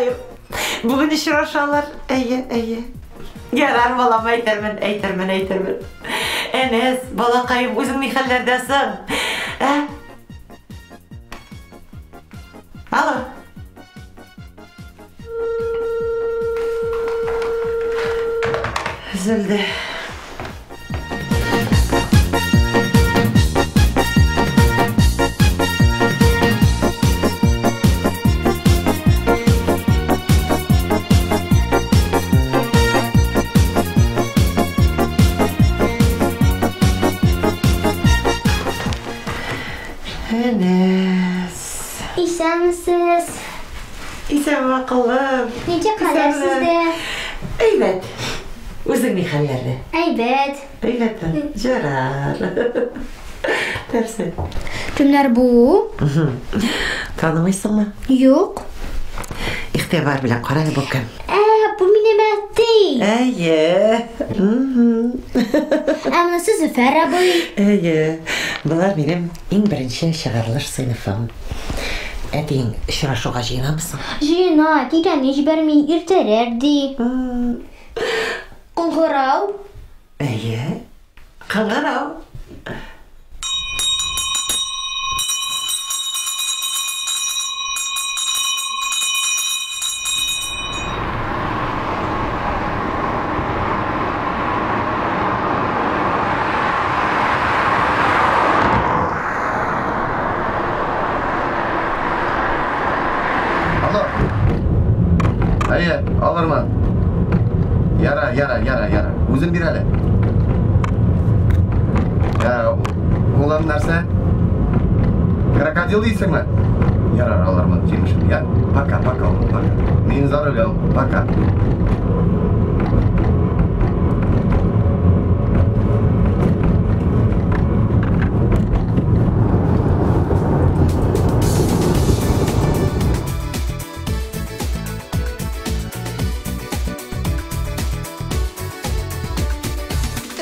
Балакаем. Бүген очрашалар. Әйе, әйе. Ярар, балам, әйтермен, әйтермен, әйтермен. Әнәс, балакаем, үзең ни хәлләрдә соң? Ә? Алло. Өзелде. Әнәс. Исәнмесез. Исәнме, акыллым. Ничек хәлләр сездә? Әйбәт. Үзең ни хәлләрдә? Әйбәт. Әйбәтме? Ярар. Нәрсә? Кемнәр бу? Танымыйсыңмы? Юк. Игътибар белән кара әле, бу кем? Ә, бу минем әти. Әйе. Ә монысы Зөфәр абый. Әйе. Болар минем иң беренче чыгарылыш сыйныфым. Әтиең очрашуга җыенамы соң? Җыена, тик әни җибәрми, иртәрәк ди. Кыңгырау. Әйе. Кыңгырау. Алло. Әйе, алырмын. Ярар, ярар, ярар, ярар. Үзем бир әле. Ә, улым нәрсә? Крокодил дисеңме? Ярар, алырмын, җимешен. Я, пока, пока, улым, пока. Мин за рулем, пока.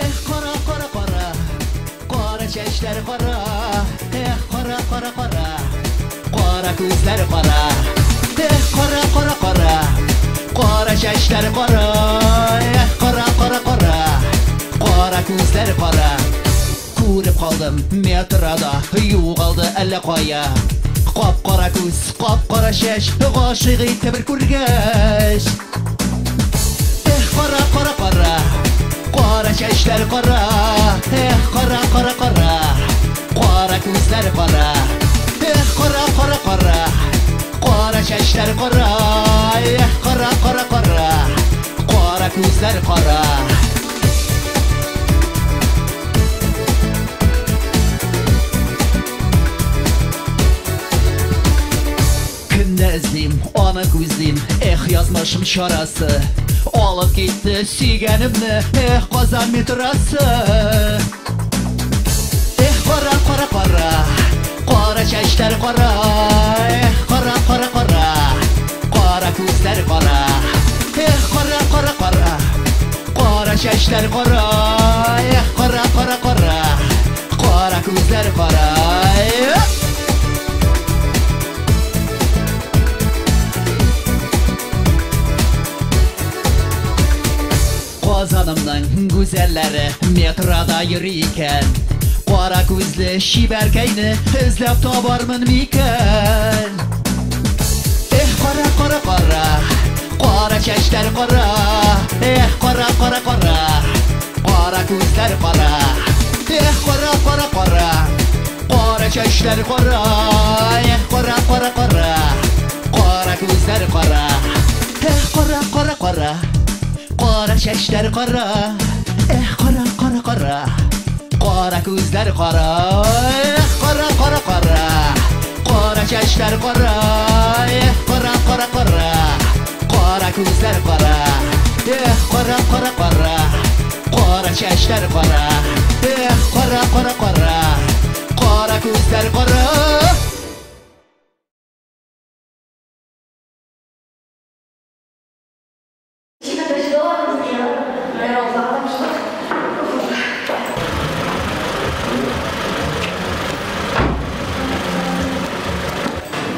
Эх, кара, кара, кара, кара чәчләр кара. Эх, кара, кара, кара, кара күзләр кара. Эх, кара, кара, кара, кара чәчләр кара. Эх, кара, кара, кара, кара күзләр кара. Күреп калдым метрода, югалды әллә кая. Кап-кара күз, кап-кара чәч, гашыйк итте бер күргәч. Эх, кара, кара, кара, кара чәчләр кара. Эх, кара, кара, кара, кара күзләр кара. Эх, кара, кара, кара, кара чәчләр кара. Эх, кара, кара, кара, кара күзләр кара. Көндә эзлим, аны күзлим, эх, язмышым чарасы. Алып китте сөйгәнемне, эх, Казан метросы. Эх, кара, кара, кара, кара чәчләр кара. Эх, кара, кара, кара, кара күзләр кара. Эх, кара, кара, кара, кара чәчләр кара. Эх, кара, кара, кара, кара күзләр кара. Эх! Казанымның гүзәлләре метрода йөри икән. Кара күзле чибәркәйне эзләп табармын микән? Эх, кара, кара, кара, кара чәчләр кара. Эх, кара, кара, кара, кара күзләр кара. Эх, кара, кара, кара, кара чәчләр кара. Эх, кара, кара, кара, кара күзләр кара. Эх, кара, кара, кара, кара чәчләр кара. Эх, кара, кара, кара, кара күзләр кара. Эх, кара, кара, кара, кара чәчләр кара. Эх, кара, кара, кара, кара күзләр кара. Эх, кара, кара, кара, кара чәчләр кара. Эх, кара, кара, кара, кара күзләр кара.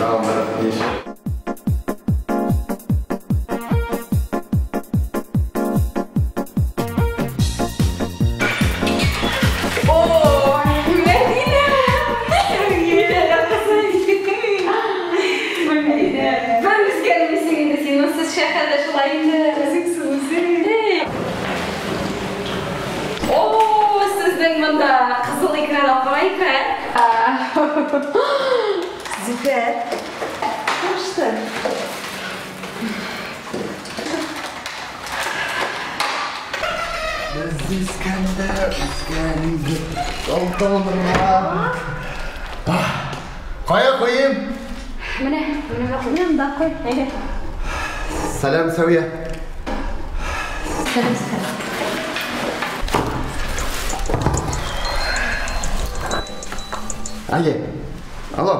Tamam, Зөфәр. Что? Без үскәндә үскән идек тал-тамырлар. Кая куйыйм? Менә, менә куй. Монда куй. Әйдә. Сәлам, Сәвия. Сәлам, Зөфәр. Әйе. Алло.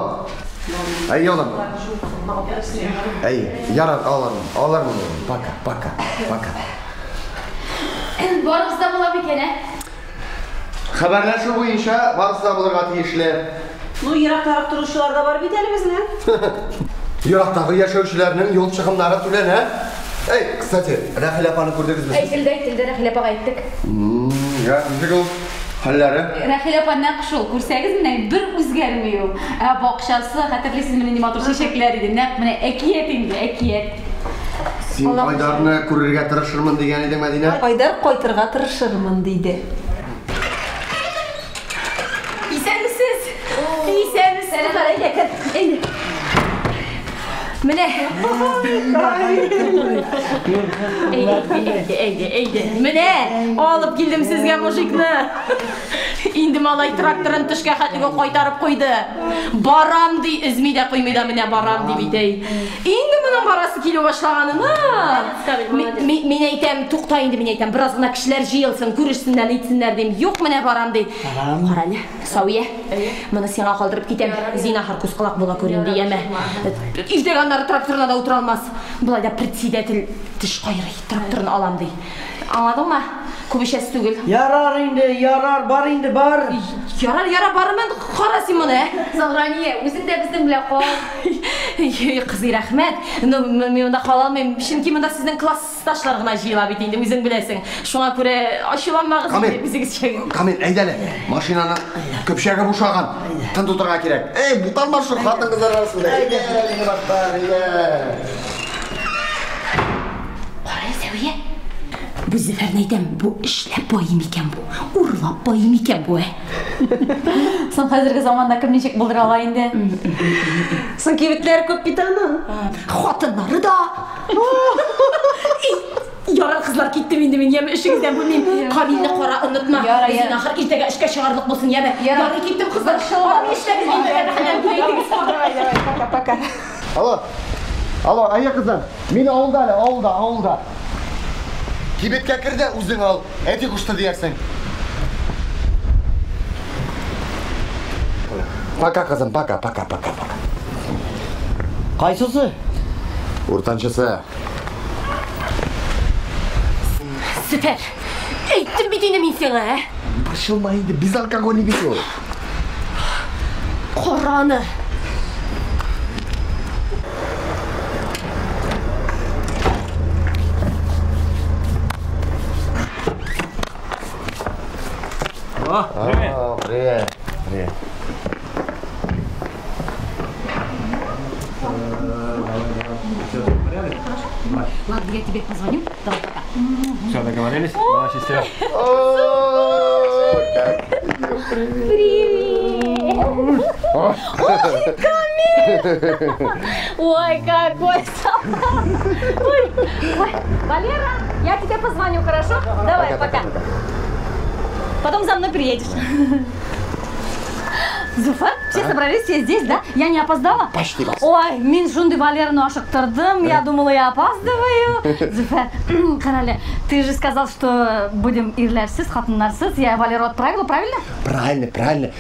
Әйе, улым. Әйе, ярар, алырмын, алырмын, улым. Пока, пока, пока. Барыбыз да була микән, ә? Хәбәрләшү буенча барысы да булырга тиешле. Ну, ерактарак торучылар да бар бит әле безнең. Ерактагы яшәүчеләрнең юл чыгымнары түләнә. Эй, кстати, Рәхилә апаны күрдегезме? Әйтелде, әйтелде, Рәхилә апага әйттек. Я, ничек ул? Хәлләре? Рәхилә апа нәкъ шул, күрсәгез менә бер үзгәрми ул. Ә бакчасы, хәтерлисезме, нинди матур чәчәкләр иде. Нәкъ менә әкият инде, әкият. Син Айдарны күрергә тырышырмын дигән идең, Мәдинә. Айдар кайтырга тырышырмын диде. Исәнмесез! Исәнмесез! Әйдә, әйдә. Менә. Әйдә, әйдә, әйдә, әйдә. Менә, алып килдем сезгә мужикны. Инде малай тракторын төшкә хәтле кайтарып куйды. Барам ди, өзми дә куймый да менә барам ди бит әй. Инде моның барасы килә башлаганына. Мин әйтәм, тукта инде, мин әйтәм, бераз гына кешеләр җыелсын, күрешсеннәр, нитсеннәр дим. Юк, менә барам ди. Кара әле, Сәвия, моны сиңа калдырып китәм. Зинахар күз колак була күр инде, яме. Иртәгә аннары тракторына да утыра алмас. Болай да председатель теш кайрый, тракторын алам ди. Аңладыңмы? Күп эчәсе түгел. Ярар инде, ярар, бар инде, бар. Ярар, ярар, барырмын. Кара син моны, ә? Заграния, үзең дә безнең белән кал. Кызый, рәхмәт. Но мин монда кала алмыйм, чөнки монда сезнең классташлар гына җыела бит инде, үзең беләсең. Шуңа күрә ачуланмагыз инде, үзегезчә. Камил, әйдә әле. Машинаның көпчәге бушаган. Тын тутырырга кирәк. Эй, буталма шул хатын-кызлар арасында. Әйдә, әйдә, баттар, әйдә. Кара, Сәвия. Бу Зөфәрне әйтәм, бу эшләп байый микән бу? Урлап байый микән бу, ә? Соң хәзерге заманда кем ничек булдыра ала инде? Соң кибетләр күп бит аның. Хатыннары да. Ярар, кызлар, киттем инде мин, яме, эшегездән бүлмим. Камилне кара, онытма. Безнең ахыр иртәгә эшкә чыгарлык булсын, яме. Ярый, киттем, кызлар. Бармый эшләгез инде, рәхмәт. Давай, давай, пока, пока. Алло. Алло, әйе, кызым. Мин авылда әле, авылда, авылда. Кибеткә кер дә үзең ал. Әти кушты диярсең. Пока, кызым, пока, пока, пока, пока. Кайсысы? Уртанчысы. Зөфәр, әйттем бит инде мин сиңа, ә? Борчылма инде, безалкогольный бит ул. Кара аны. Привет. Привет. Привет. Ладно, я тебе позвоню. Давай, пока. Все, договорились? Давай, счастливо. Привет! Ой, Камиль! Ой, какой салат! Ой, ой, Валера, я тебе позвоню, хорошо? Давай, пока. Потом за мной приедешь. Зуфар, все собрались, все здесь, да? Я не опоздала? Почти. Ой, мин шундый Валераны ашыктырдым, я думала, я опаздываю. Зуфар, кара әле, ты же сказал, что будем ирләрсез, хатыннарсыз. Я Валеру отправила, правильно? Правильно, правильно.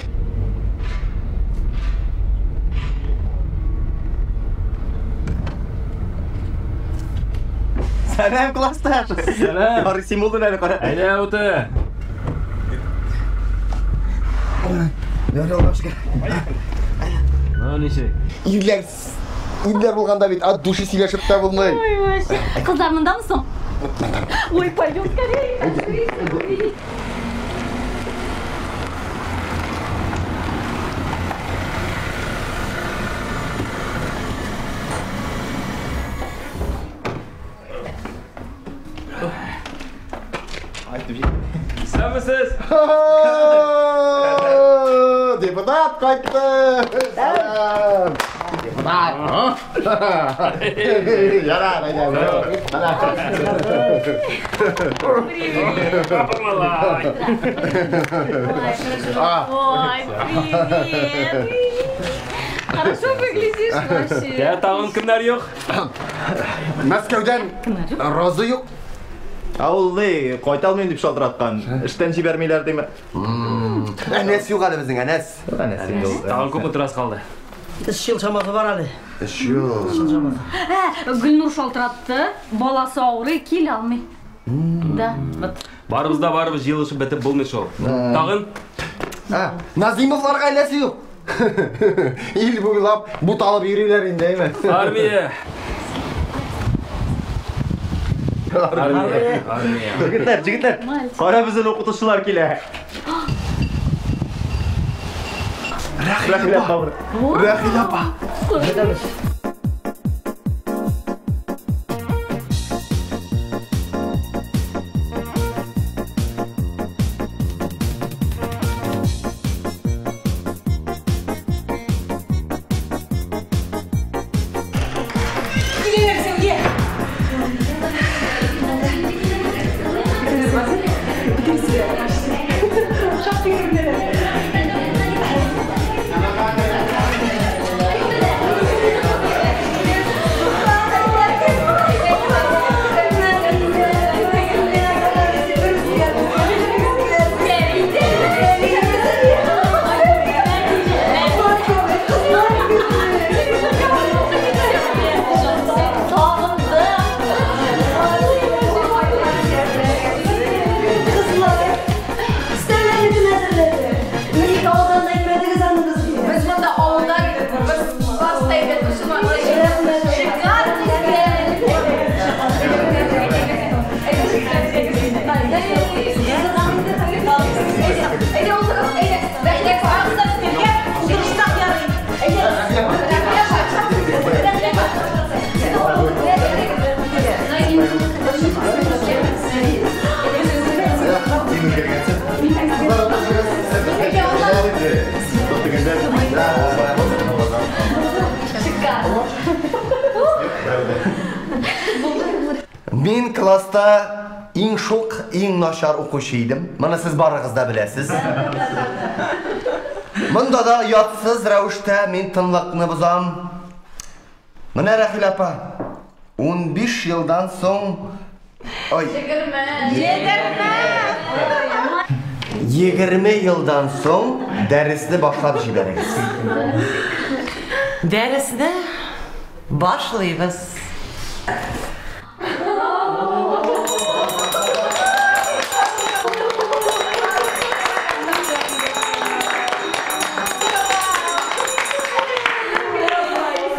Сәлам, классташ. Сәлам. Ярый, син булдың әле, кара. Әйдә, утыр. Ну, ничек? Ирләр, ирләр булганда бит от души сөйләшеп тә булмый. Ой, вообще. Кызлар мондамы соң? Ой, пойдем скорее. Исәнмесез? Дип Депутат кайтты! Сәлам! Депутат! Ярар, әйдә. Ой, привет! Хорошо выглядишь вообще. Я тагын кемнәр юк? Мәскәүдән Роза юк. Ә ул ни, кайта алмыйм дип шалтыраткан. Эштән җибәрмиләр диме? Әнәс юк әле безнең, Әнәс. Әнәс инде ул. Тагын күпме торасы калды? Өч ел чамасы бар әле. Өч ел. Гөлнур шалтыратты, баласы авырый, килә алмый. Да, вот. Барыбыз да барыбыз җыелышып бетеп булмый шул. Тагын? Назимовлар гаиләсе юк. Ил буйлап буталып йөриләр инде, әйме? Армия. Армия. Армия. Җегетләр, җегетләр. Кара, безнең укытучылар килә. Рәхилә апа. Рәхилә апа. Киләләр, Сәүдә. Шактый күренәләр. Кызлар, өстәлләрне кем әзерләде? Нигә алдан әйтмәдегез аны безгә? Без монда авылда идек, без класста идек, шикарный. Әйдә, утырыгыз, әйдә. Әйдә, барыгыз да өстәлгә, утырышсак ярый. Әйдә. Рәхилә апа. Мин класста иң шук, иң начар укучы идем. Моны сез барыгыз да беләсез. Монда да оятсыз рәвештә мин тынлыкны бозам. Менә, Рәхилә апа, 15 елдан соң, ой, 20 елдан соң дәресне башлап җибәрегез. Дәресне башлыйбыз.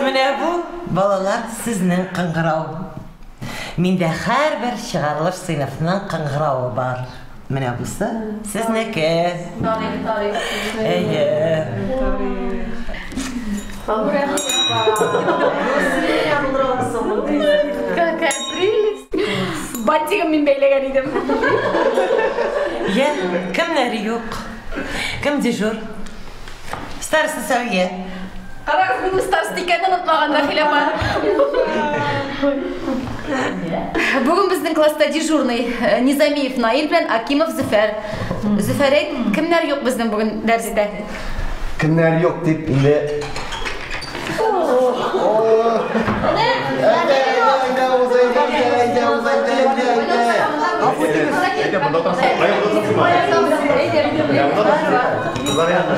Менә бу, балалар, сезнең кыңгырау. Миндә һәрбер чыгарылыш сыйныфның кыңгыравы бар. Менә бусы сезнеке. Әйе. Какая прелесть. Бантигын мин бәйләгән идем. Йә, кемнәр юк? Кем дежур? Староста Сәвия. Карагыз, минем староста икәнне онытмаган Рәхилә апа. Бүген безнең класста дежурный Низамиев Наил белән Акимов Зөфәр. Зөфәр, әйт, кемнәр юк безнең бүген дәрестә? Кемнәр юк дип инде. Әйдә, әйдә, уз, әйдә, әйдә, уз, әйдә, әйдә, әйдә. Әйдә, монда утырасың. Кая утырасың? Әйдә, монда утырасың. Кызлар янына.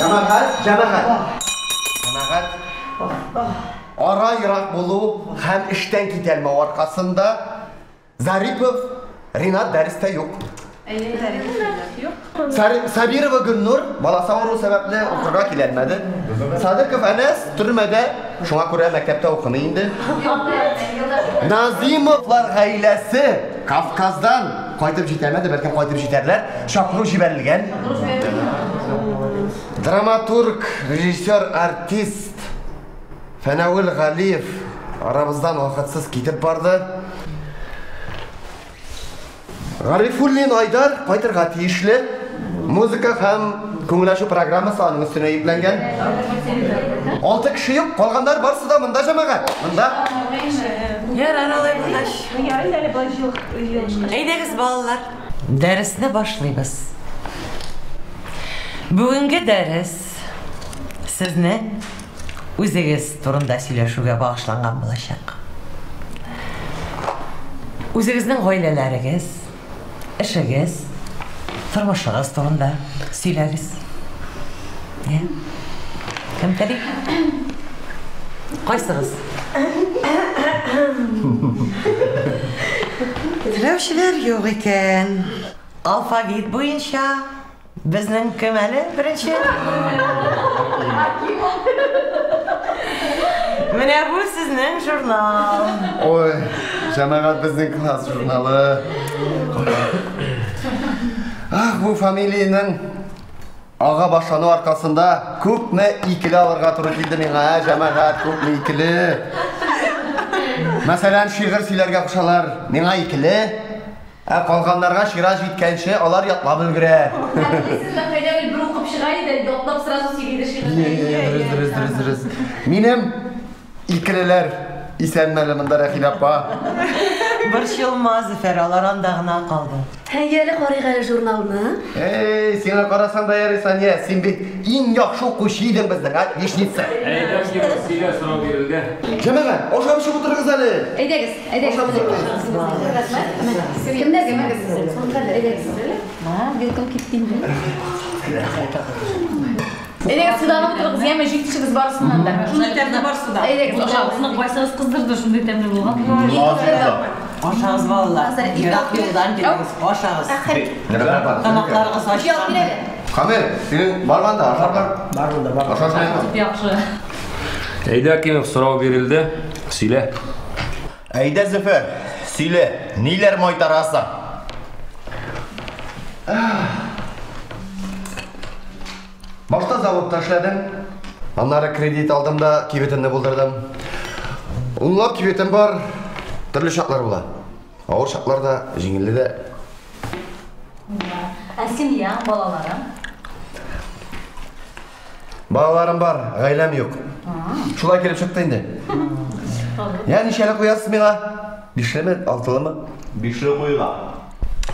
Җәмәгать, җәмәгать. Җәмәгать. Ара ерак булу һәм эштән китәлмәү аркасында Зарипов Ринат дәрестә юк. Сабирова Гөлнур баласы авыру сәбәпле укырга киләлмәде. Садыков Әнәс төрмәдә, шуңа күрә мәктәптә укымый инде. Назимовлар гаиләсе Кавказдан кайтып җитәмәде, бәлкем кайтып җитәрләр. Чакыру җибәрелгән. Драматург, режиссер, артист Фәнәвил Галиев арабыздан вакытсыз китеп барды. Гарифуллин Айдар кайтырга тиешле. Музыка һәм күңел ачу программасы аның өстенә йөкләнгән. 6 кеше юк, калганнар барысы да монда, җәмәгать. Монда. Ярар, алай булгач. Әйдәгез, балалар. Дәресне башлыйбыз. Бүгенге дәрес сезнең үзегез турында сөйләшүгә багышланган булачак. Үзегезнең гаиләләрегез, эшегез, тормышыгыз турында сөйләгез. Ә? Кем тели? Кайсыгыз? Теләүчеләр юк икән. Алфавит буенча безнең кем әле беренче? Менә бу сезнең журнал. Ой, җәмәгать, безнең класс журналы. Ах, бу фамилиянең ага башлану аркасында күпме икеле алырга туры килде миңа, ә, җәмәгать, күпме икеле. Мәсәлән, шигырь сөйләргә кушалар, миңа икеле. Ә калганнарга чират җиткәнче алар ятлап өлгерә. Сезне кайда бер укып чыга иде, ятлап сразу сөйли шигырь. Дөрес, дөрес, дөрес, дөрес. Минем икелеләр исәнме әле монда, Рәхилә апа? Борчылма, Зөфәр, алар анда гына калды. Әйе, әле карыйк әле журналны. Эй, сиңа карасаң да ярый, Сания, син бит иң яхшы укучы идең безнең, отличница. Әйдә, Киров, сөйлә, сорау бирелде. Җәмәгать, ашап эчеп утырыгыз әле. Әйдәгез, әйдәгез. Кемнәр кемнәр? Әйдәгез. Ма, welcome китте инде. Әйдәгез, судан утырыгыз, яме җитешегез барысыннан да. Шундый тәмле бар суда. Әйдәгез, ашагыз. Нык байсагыз кыздырды, шундый тәмле булган. Ашагыз, балалар. Ерак юлдан килдегез, ашагыз. Тамакларыгыз ачкан. Камил, синең барганда ашап бар. Бар монда, бар. Ашасың. Яхшы. Әйдә, Кимов, сорау бирелде. Сөйлә. Әйдә, Зөфәр, сөйлә, ниләр майтарасың? Башта заводта эшләдем. Аннары кредит алдым да кибетемне булдырдым. Унлап кибетем бар. Төрле шартлар була. Авыр шартлар да, җиңелле дә. Ә семья, балаларың? Балаларым бар, гаиләм юк. Шулай килеп чыкты инде. Я, ничәле куясыз миңа? Бишлеме, алтылымы? Бишле куйга.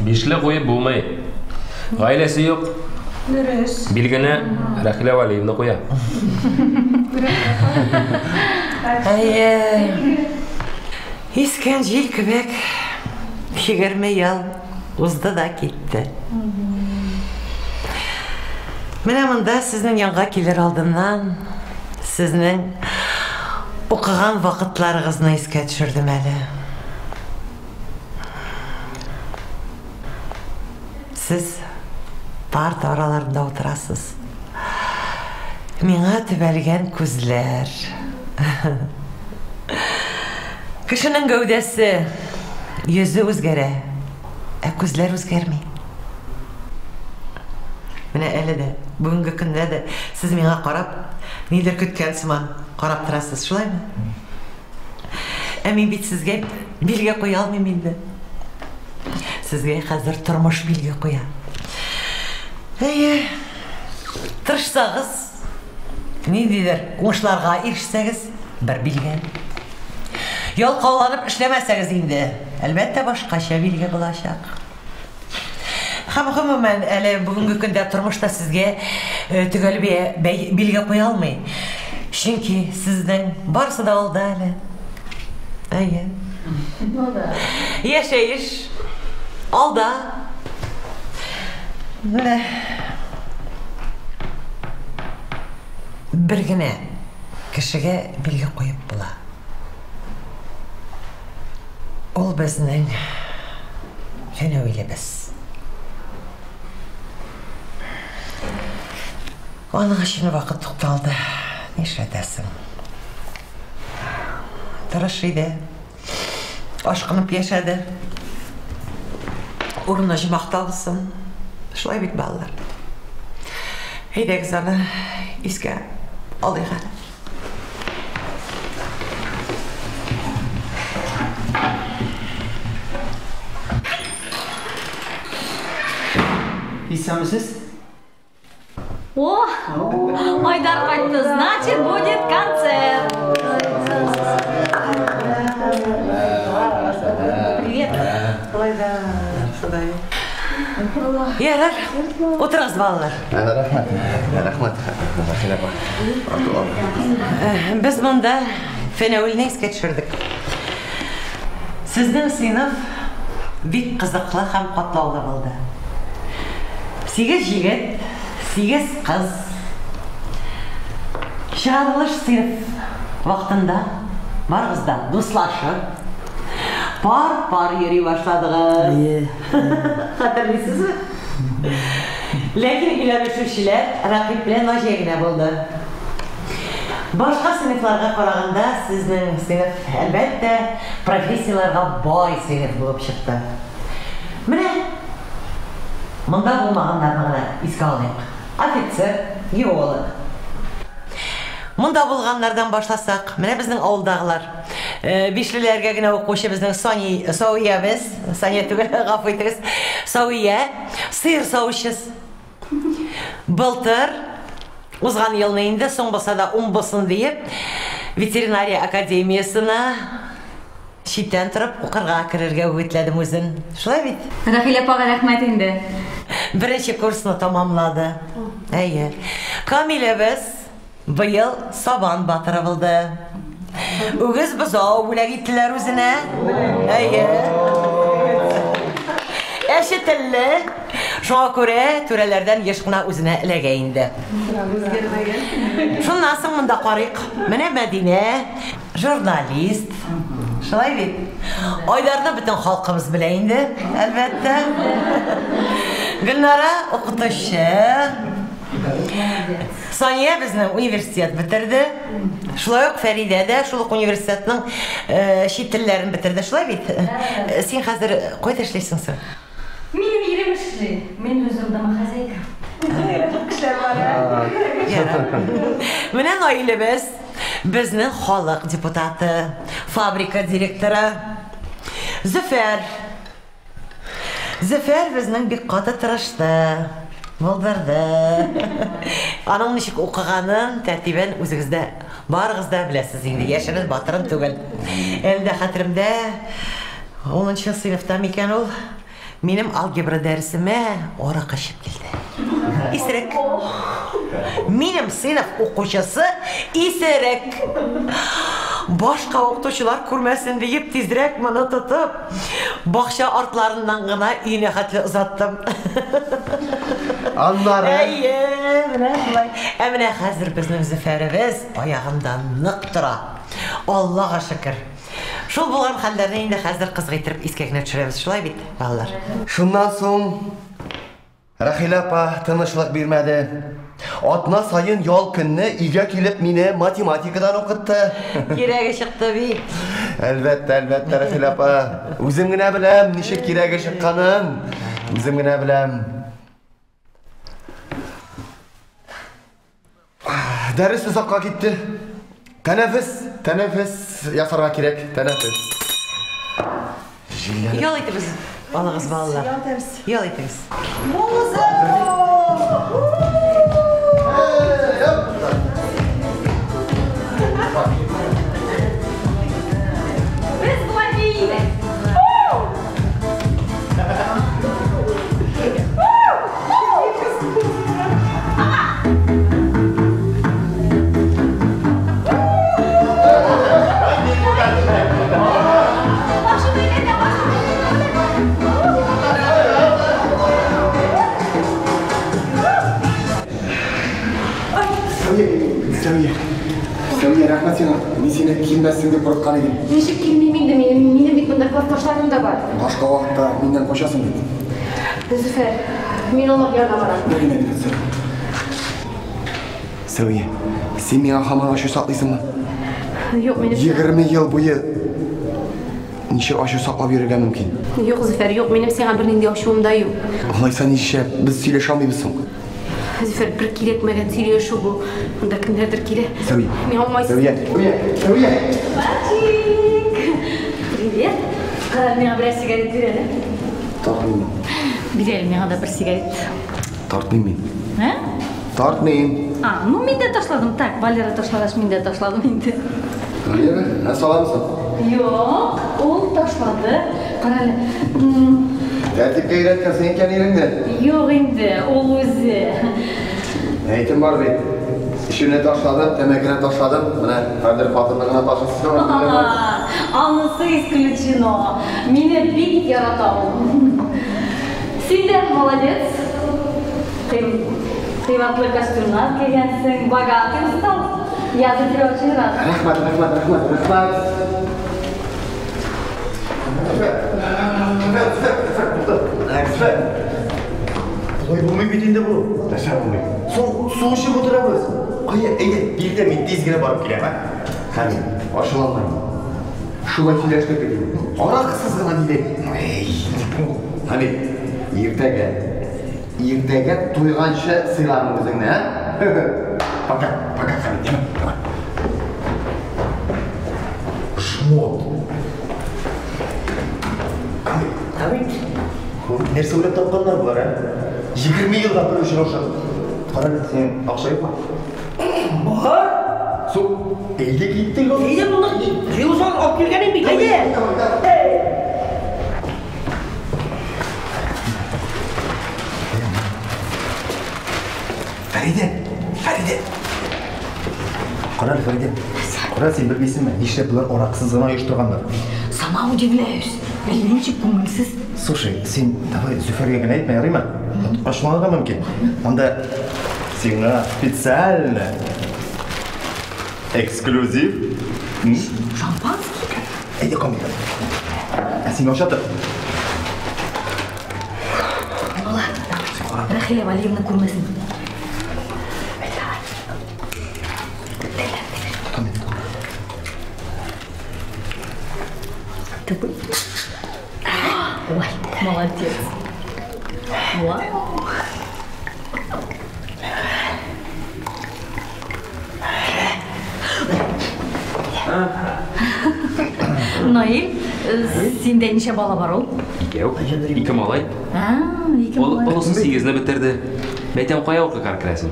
Бишле куеп булмый. Гаиләсе юк. Дөрес. Билгене Рәхилә Вәлиевна куя. Әйе. Искән җил кебек 20 ел узды да китте. Менә монда сезнең янга килер алдыннан сезнең укыган вакытларыгызны искә төшердем әле. Сез парта араларында утырасыз. Миңа төбәлгән күзләр. Кешенең гәүдәсе, йөзе үзгәрә, ә күзләр үзгәрми. Менә әле дә, бүгенге көндә дә сез миңа карап, нидер көткән сыман карап торасыз, шулаймы? Ә мин бит сезгә билге куя алмыйм инде. Сезгә хәзер тормыш билге куя. Әйе, тырышсагыз, ниндидер уңышларга ирешсәгез, бер билге. Ялкауланып эшләмәсәгез инде, әлбәттә, башкача билге булачак. Һәм гомумән, әле бүгенге көндә тормышта сезгә төгәл билге куя алмый. Чөнки сезнең барысы да алда әле. Әйе. Яшәеш алда. Менә бер генә кешегә билге куеп була. Ул безнең Фәнәвилебез. Аның өчен вакыт тукталды. Нишләтәсең? Тырыш иде. Ашкынып яшәде. Урыны җомакта булсын. Шулай бит, балалар. Әйдәгез аны искә алыйк әле. Исәнмесез? О, Айдар кайтты, значит, будет концерт. Привет. Ярар, утырыгыз, балалар. Рәхмәт. Рәхмәт. Рәхилә апа. Без монда Фәнәвилне искә төшердек. Сезнең сыйныф бик кызыклы һәм катлаулы булды. 8 егет, 8 кыз. Чыгарылыш сыйныф вакытында барыгыз да дуслашып, пар-пар йөри башладыгыз. Хәтерлисезме? Ләкин өйләнешүчеләр Рәкыйп белән Наҗия генә булды. Башка сыйныфларга караганда сезнең сыйныф, әлбәттә, профессияләргә бай сыйныф булып чыкты. Менә монда булмаганнарны гына искә алыйк. Офицер, геолог. Монда булганнардан башласак, менә безнең авылдагылар. Бишлеләргә генә укучы безнең Сани, Савиябез, Сания түгел, гафу итегез. Савия, сыер савучысы. Былтыр узган елны инде соң булса да ун булсын диеп, ветеринария академиясенә читтән торып укырга керергә үгетләдем үзен. Шулай бит? Рәхилә апага рәхмәт инде. Беренче курсны тамамлады. Әйе. Камиләбез быел сабан батыры булды. Үгез бозау бүләк иттеләр үзенә. Әйе. Әче телле. Шуңа күрә түрәләрдән еш кына үзенә эләгә инде. Шуннан соң монда карыйк. Менә Мәдинә, журналист. Шулай бит? Айдарны бөтен халкыбыз белә инде, әлбәттә. Гөлнара укытучы. Сания безнең университет бетерде. Шулай ук Фәридә дә шул ук университетның чит телләрен бетерде. Шулай бит? Син хәзер кайда эшлисең соң? Минем ирем эшли. Мин үзем домохозяйка. Менә Наилебез, безнең халык депутаты, фабрика директоры. Зөфәр. Зөфәр безнең бик каты тырышты, булдырды. Аның ничек укыганын, тәртибен үзегез дә, барыгыз да беләсез инде. Яшерен, батырын түгел. Әле дә хәтеремдә, 10 сыйныфта микән ул? Минем алгебра дәресемә аракы эчеп килде. Исерек. Минем сыйныф укучысы исерек. Башка укытучылар күрмәсен диеп тизрәк моны тотып, бакча артларыннан гына өенә хәтле озаттым. Аннары. Әйе, менә шулай. Ә менә хәзер безнең Зөфәребез аягында нык тора. Аллага шөкер. Шул булган хәлләрне инде хәзер кызык иттереп искә генә төшерәбез, шулай бит, балалар? Шуннан соң Рәхилә апа тынычлык бирмәде. Атна саен ял көнне өйгә килеп мине математикадан укытты. Кирәге чыкты бит. Әлбәттә, әлбәттә, Рәхилә апа. Үзем генә беләм, ничек кирәге чыкканын. Үзем генә беләм. Дәрес озакка китте. Тәнәфес, тәнәфес ясарга кирәк, тәнәфес. Җилләнеп. Ял итегез, алыгыз балалар. Ял итегез. Без болай биибез. Сәвия, Сәвия, рәхмәт сиңа. Мин сине килмәссең дип курыккан идем. Ничек килмим инде, минем бит монда классташларым да бар. Башка вакытта миннән качасың бит. Зөфәр, мин алар янына барам. Бер генә минут, Сәвия. Сәвия, син миңа һаман ачу саклыйсыңмы? Юк, минем... 20 ел буе ничек ачу саклап йөрергә мөмкин? Юк, Зөфәр, юк, минем сиңа бернинди ачуым да юк. Алайса нишләп без сөйләшә алмыйбыз соң? Зөфәр, бер кирәкмәгән сөйләшү бу. Монда кемнәрдер килә. Сәвия. Миңа уңайсыз. Сәвия, Сәвия, Сәвия. Мальчик! Привет. Миңа берәр сигарет бир әле. Тартмыйм мин. Бир әле миңа да бер сигарет. Тартмыйм мин. Ә? Тартмыйм. А, ну мин дә ташладым. Так, Валера ташлагач, мин дә ташладым инде. Валера, ә саламсың? Юк, ул ташлады. Кара әле. Тәртипкә өйрәткәнсең икән иреңне. Юк инде, ул үзе. Әйтем бар бит. Эчүне ташладым, тәмәкене ташладым. Менә хәзер хатынны гына ташлыйсы. Анысы исключено. Мине бик ярата ул. Син дә молодец. Кыйбатлы костюмнар кигәнсең, богатый стал. Я за тебя очень рада. Рәхмәт, рәхмәт, рәхмәт, рәхмәт. Болай булмый бит инде бу. Нәрсә булмый? Соң су эчеп утырабыз. Кая, әйдә, бирдә мин тиз генә барып киләм, ә? Хәмит, ачуланма. Шулай сөйләштек бит инде. Аракысыз гына диде. Хәмит, иртәгә, иртәгә туйганчы сыйлармын үзеңне, ә? Пока, пока, Хәмит, яме, давай. Жмот. Хәмит. Нәрсә уйлап тапканнар болар, ә? 20 елга бер очрашу. Кара әле, синең акча юкмы? Бар. Су, әйдә киттек ул. Әйдә монда җыелышан алып килгән бит, әйдә. Фәридә, Фәридә. Кара әле, Фәридә. Кара, син белмисеңме, нишләп болар аракысыз гына оештырганнар? Сама удивляюсь. Әллә ничек күңелсез. Слушай, син давай Зөфәргә генә әйтмә, ярыймы? Ачуланырга мөмкин. Анда сиңа специально эксклюзив. Шампанский? Әйдә, кам. Ә син ача тор. Була. Рәхилә Валиевна күрмәсен. Ой, молодец. Вау. Наил, синдә ничә бала бар ул? Икәү. Ике малай. А, ике малай. Олысы 8-не бетерде. Мәйтәм, кая укырга керәсең?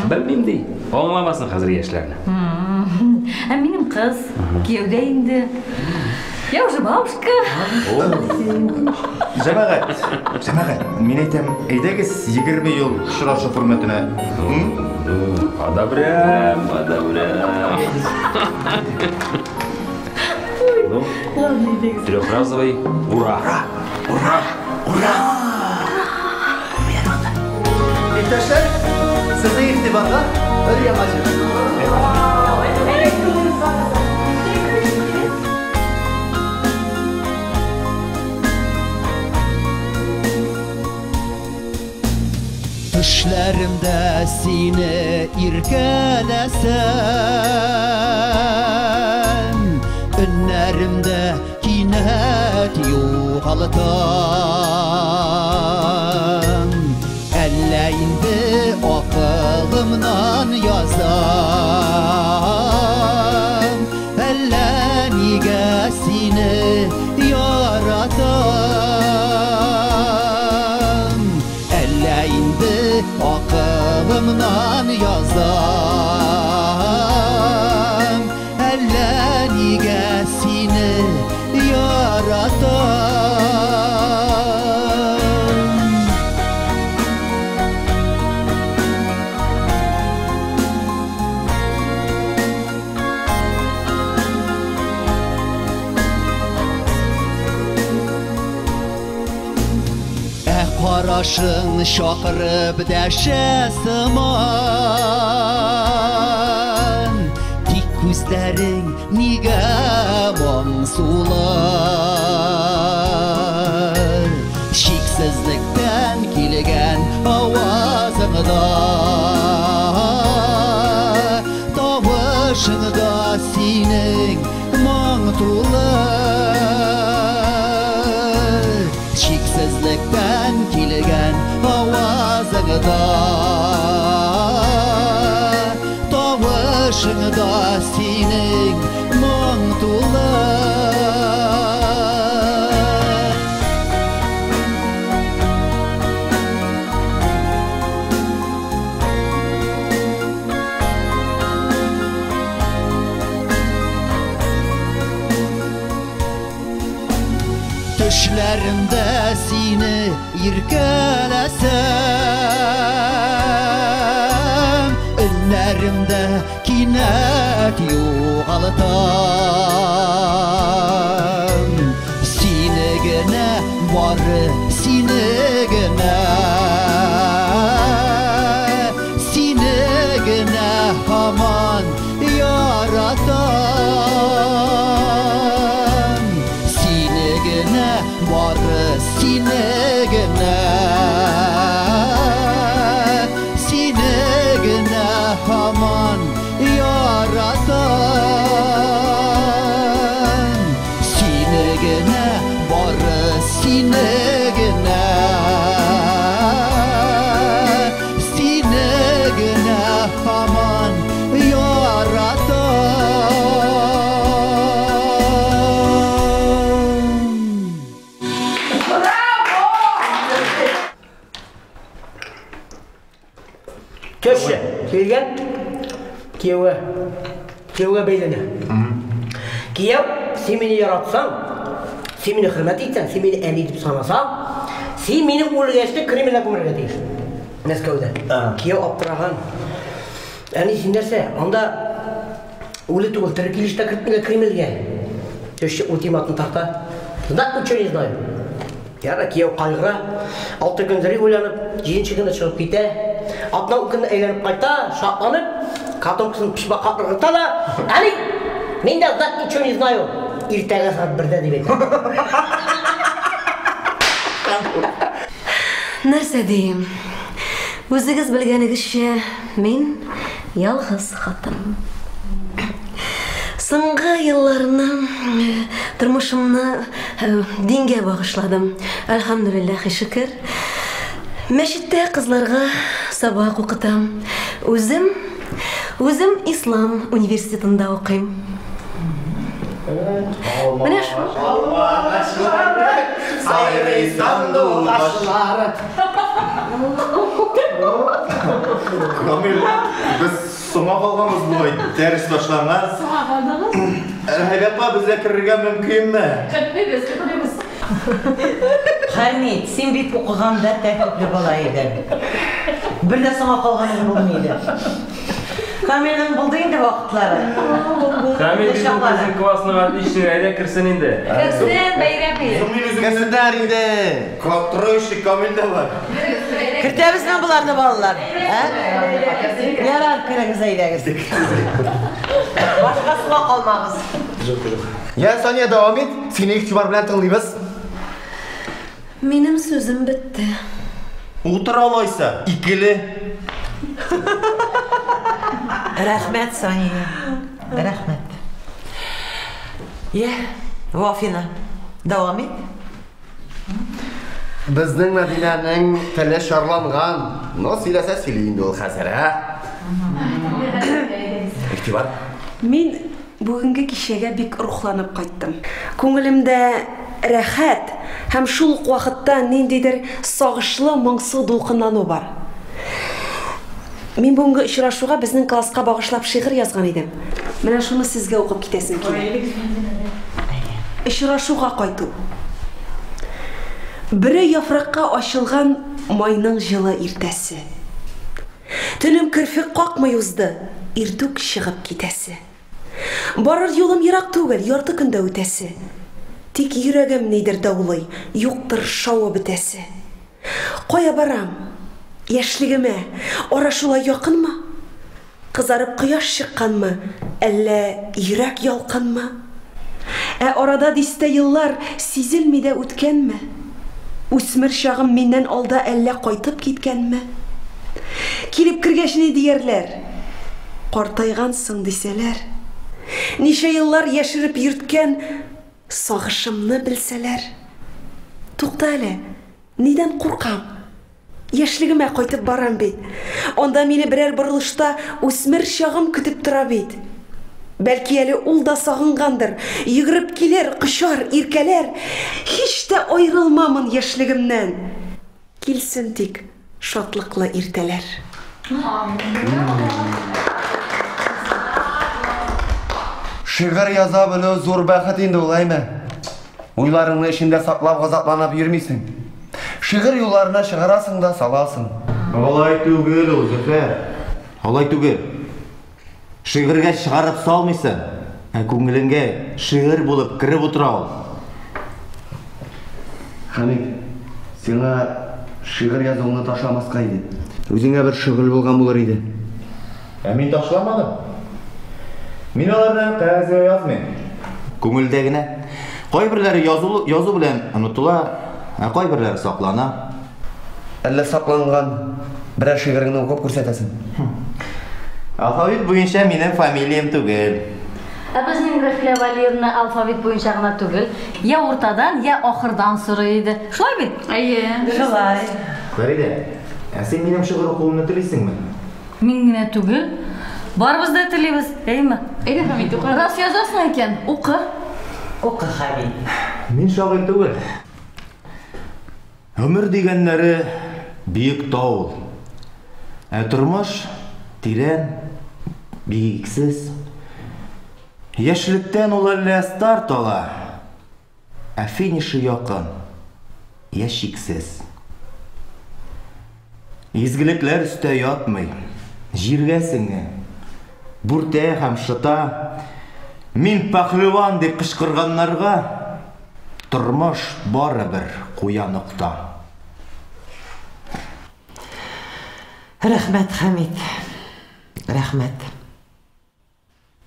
Белмим ди. Аңламасын хәзер яшьләрне. Ә минем кыз кияүдә инде. Я уже бабушка. Җәмәгать, җәмәгать, мин әйтәм, әйдәгез 20 ел очрашу хөрмәтенә. Одобрям, одобрям. Ну, трехразовый ура! Ура! Ура! Иптәшләр, сезнең игътибарга бер яңа җыр. Төшләремдә сине иркәләсәм, өннәремдә кинәт югалтам. Әллә инде акылымнан язам, әллә нигә сине яратам. Әллә инде акылымнан язам, әллә нигә сине яратам. Ә карашың чакырып дәшә сыман, тик күзләрең нигә моңсулар? Чиксезлектән килгән авазыңда, тавышыңда синең моң тулы. Чиксезлектән килгән авазыңда, тавышыңда синең моң тулы. Төшләремдә сине иркәләсәм, Өннәремдә кинәт югалтам. Сине генә, бары сине генә, Сине генә һаман яратам. Сине генә, бары сине генә, Сине генә һаман яратам. Сине генә, бары сине генә, Сине генә һаман яратам. Теща килгән кияүгә. Кияүгә бәйләнә. Кияү, син мине яратсаң, син мине хөрмәт итсәң, син мине әни дип санасаң, син мине үлгәч тә Кремльдә күмәргә тиеш. Мәскәүдә. Кияү аптыраган. Әни, син нәрсә? Анда үле түгел, тере килеш тә кертмиләр Кремльгә. Теща ультиматум тарта. Знать ничего не знаю. Яра, кияү кайгыра. 6 көн йөри уйланып, 7 көндә чыгып китә. Атна көнне әйләнеп кайта, шатланып, котомкасын почмакка ыргыта да, әни, мин дә знать ничего не знаю. Иртәгә сәгать 1-дә дип әйтә. Нәрсә дим? Үзегез белгәнегезчә, мин ялгыз хатын. Соңгы елларны тормышымны дингә багышладым. Әлхәмдүлилләһи шөкер. Мәчеттә кызларга сабак укытам. Үзем Ислам университетында укыйм. Менә шул. Сайрый сандугачлары. Камил, без соңа калганбыз бугай, дәрес башланган. Соңа калдыгыз? Рәхәт апа, безгә керергә мөмкинме? Көтмибез, көтмибез. Хәмит, син бит укыганда тәртипле бала идең. Бер дә соңа калганың булмый иде. Камилнең булды инде вакытлары. Камил бит ул безнең классның отличнигы, әйдә керсен инде. Керсен, бәйрәм ит. Керсеннәр инде. Троечник Камил дә бар. Кертәбезме боларны, балалар? Ә? Ярар, керегез, әйдәгез. Башка соңа калмагыз. Я, Сания, дәвам ит. Сине игътибар белән тыңлыйбыз. Минем сүзем бетте. Утыр алайса, икеле. Рәхмәт, Сания. Рәхмәт. Я, Вафина, дәвам ит. Безнең Мәдинәнең теле шарланган. Но сөйләсә сөйли инде ул хәзер, ә? Игътибар. Мин бүгенге кичәгә бик рухланып кайттым. Күңелемдә рәхәт һәм шул ук вакытта ниндидер сагышлы, моңсу дулкынлану бар. Мин бүгенге очрашуга безнең класска багышлап шигырь язган идем. Менә шуны сезгә укып китәсем килә. Очрашуга кайту. Бере яфракка ачылган майның җылы иртәсе. Төнем керфек какмый узды, иртүк чыгып китәсе. Барыр юлым ерак түгел, ярты көндә үтәсе. Тик йөрәгем нидер даулый, юктыр шавы бетәсе. Кая барам? Яшьлегемә, ара шулай якынмы? Кызарып кояш чыкканмы, әллә йөрәк ялкынмы? Ә арада дистә еллар сизелми дә үткәнме? Үсмер чагым миннән алда әллә кайтып киткәнме? Килеп кергәч ни диярләр? Картайгансың дисәләр. Ничә еллар яшереп йөрткән сагышымны белсәләр. Тукта әле, нидән куркам? Яшьлегемә кайтып барам бит. Анда мине берәр борылышта үсмер чагым көтеп тора бит. Бәлки әле ул да сагынгандыр. Йөгереп килер, кочар, иркәләр. Һич тә аерылмамын яшьлегемнән. Килсен тик шатлыклы иртәләр. Шигырь яза белү зур бәхет инде ул, әйме? Уйларыңны эчеңдә саклап газапланып йөрмисең. Шигырь юлларына чыгарасың да саласың. Алай түгел ул, Зөфәр. Алай түгел. Шигырьгә чыгарып салмыйсың, ә күңелеңгә шигырь булып кереп утыра ул. Хәмит, сиңа шигырь язуыңны ташламаска иде. Үзеңә бер шөгыль булган булыр иде. Ә мин ташламадым. Мин аларны кәгазьгә язмыйм. Күңелдә генә. Кайберләре язу, язу белән онытыла, ә кайберләре саклана. Әллә сакланган берәр шигыреңне укып күрсәтәсең? Алфавит буенча минем фамилиям түгел. Ә безнең Рәхилә Вәлиевна алфавит буенча гына түгел, я уртадан, я ахырдан сорый иде. Шулай бит? Әйе. Шулай. Фәридә, ә син минем шигырь укуымны телисеңме? Мин генә түгел, барыбыз да телибез, әйеме? Әйдә, Хәмит, укы. Рас язасың икән, укы. Укы, Хәмит. Мин шагыйрь түгел. Гомер дигәннәре биек тау ул. Ә тормыш тирән, биексез. Яшьлектән ул әллә старт ала, ә финишы якын, я чиксез. Изгелекләр өстә ятмый, җиргә сеңә, бүртә һәм шыта. Мин пәһлеван дип кычкырганнарга тормыш барыбер куя нокта. Рәхмәт, Хәмит. Рәхмәт.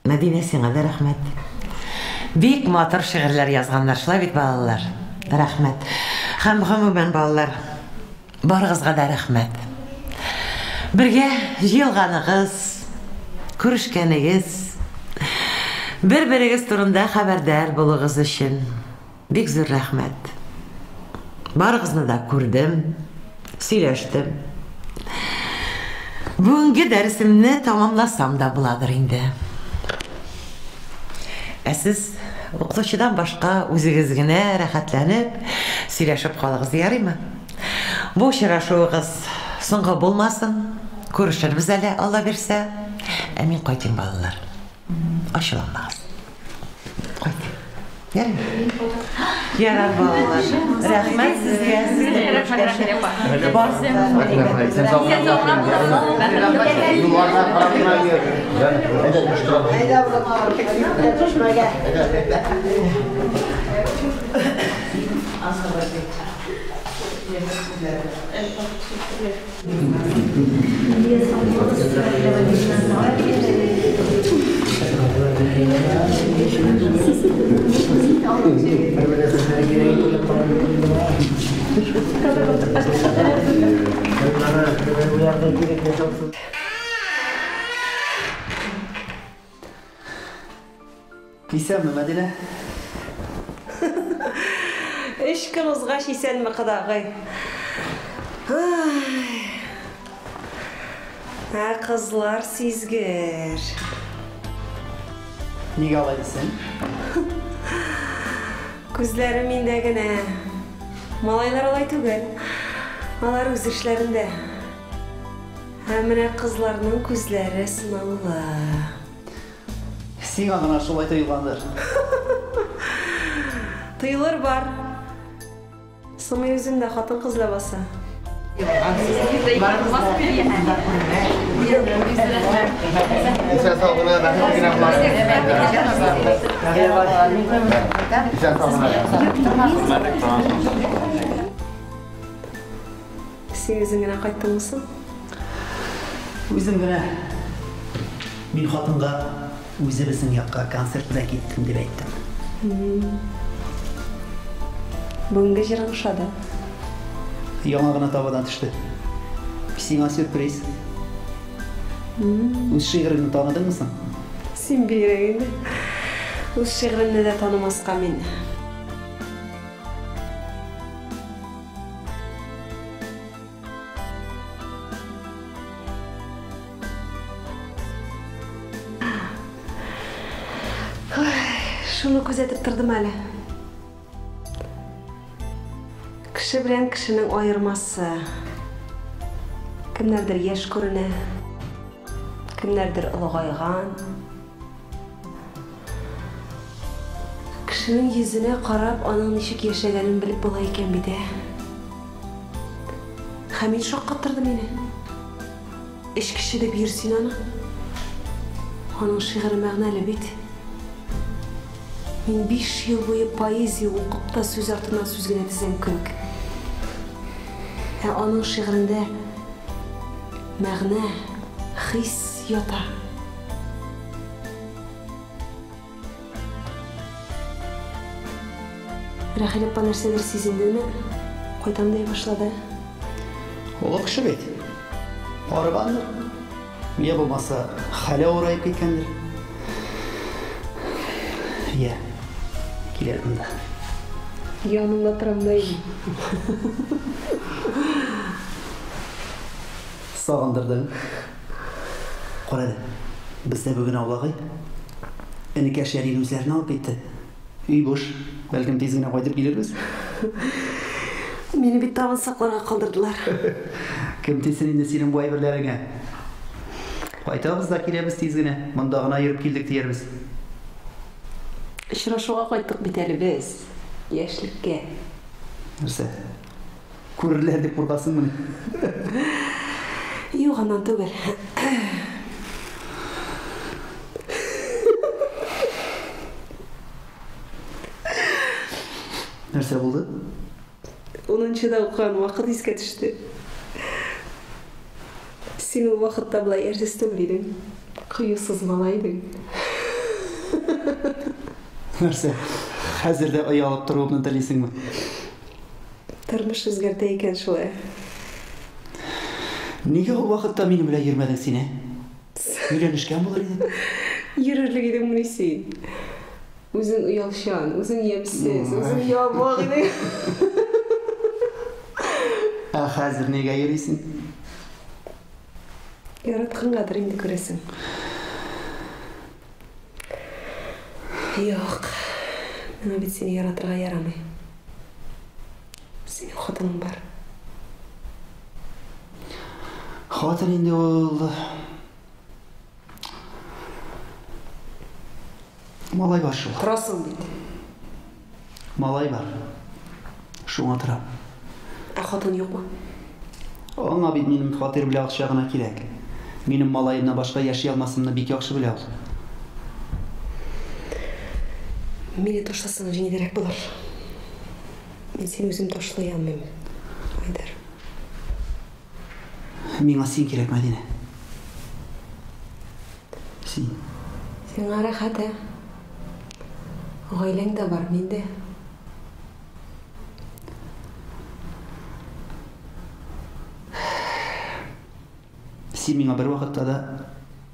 Мәдинә, сиңа да рәхмәт. Бик матур шигырьләр язганнар, шулай бит, балалар? Рәхмәт. Һәм гомумән, балалар, барыгызга да рәхмәт. Бергә җыелганыгыз, күрешкәнегез, бер-берегез турында хәбәрдар булыгыз өчен бик зур рәхмәт. Барыгызны да күрдем, сөйләштем. Бүгенге дәресемне тамамласам да буладыр инде. Ә сез укытучыдан башка үзегез генә рәхәтләнеп сөйләшеп калыгыз, ярыймы? Бу очрашуыгыз соңгы булмасын. Күрешербез әле, Алла бирсә. Ә мин кайтыйм, балалар. Ачуланмагыз. Кайт. Ярыймы? Ярар, балалар. Рәхмәт сезгә. Сезне күрешкәч. Барыгыз да әйбәт. Юлларга карап кына йөр. Әйдә, оештырам. Исәнме, Мәдинә? Өч көн узгач исәнме, кодагый. Ай. Ә кызлар сизгер. Нигә алай дисең? Күзләре миндә генә. Малайлар алай түгел. Алар үз эшләрендә. Ә менә кызларның күзләре сынаулы. Сиңа гына шулай тоелгандыр. Тоелыр бар. Соң мин үзем дә хатын-кыз ләбаса. Исән сау гына, бәхетле генә буласың. Исән сау гына. Син үзең генә кайттыңмы соң? Үзем генә. Мин хатынга үзебезнең якка концерт белән киттем дип әйттем. Бүгенге җырың ошады. Яңа гына табадан төште. Сиңа сюрприз. Үз шигыреңне таныдыңмы соң? Син бигрәк инде. Үз шигыремне дә танымаска мин. Шуны күзәтеп тордым әле. Кеше белән кешенең аермасы. Кемнәрдер яшь күренә, кемнәрдер олыгайган. Кешенең йөзенә карап, аның ничек яшәгәнен белеп була икән бит, ә? Хәмит шаккаттырды мине. Эчкече дип йөрсин аны. Аның шигыре мәгънәле бит. Мин 5 ел буе поэзия укып та сүз артыннан сүз генә тезәм кебек. Ә аның шигырендә мәгънә, хис ята. Рәхил апа нәрсәдер сизендеме? Кайтам ди башлады. Олы кеше бит. Арыгандыр. Я булмаса, хәле авыраеп киткәндер. Я, килер монда. Яныңда торам да инде. Сагындырдың. Кара әле, бездә бүген аулак өй. Энекәш әнине үзләренә алып китте. Өй буш. Бәлкем тиз генә кайтып килербез. Мине бит тагын сакларга калдырдылар. Кем тисен инде синең бу әйберләреңә? Кайтабыз да киләбез тиз генә. Монда гына йөреп килдек диярбез. Очрашуга кайттык бит әле без. Яшьлеккә. Нәрсә? Күрерләр дип куркасыңмыни? Юк, аннан түгел. Нәрсә булды? 10-нчыда укыган вакыт искә төште. Син ул вакытта болай әрсез түгел идең. Кыюсыз малай идең. Нәрсә? Хәзер дә оялып торуымны телисеңме? Тормыш үзгәртә икән шулай. Нигә ул вакытта минем белән йөрмәдең син, ә? Өйләнешкән булыр идек. Йөрерлек идеңмени син? Үзең оялчан, үзең ямьсез, үзең ябык идең. Ә хәзер нигә йөрисең? Яраткангадыр инде күрәсең. Юк, миңа бит сине яратырга ярамый. Синең хатының бар. Хатын инде ул. Малай бар шул. Торасың бит. Малай бар. Шуңа торам. Ә хатын юкмы? Аңа бит минем фатир белән акча гына кирәк. Минем малаемнан башка яши алмасымны бик яхшы белә ул. Мине ташласаң җиңелрәк булыр. Мин сине үзем ташлый алмыйм, Айдар. Миңа син кирәк, Мәдинә. Син. Сиңа рәхәт, ә? Гаиләң дә бар, мин дә. Син миңа бер вакытта да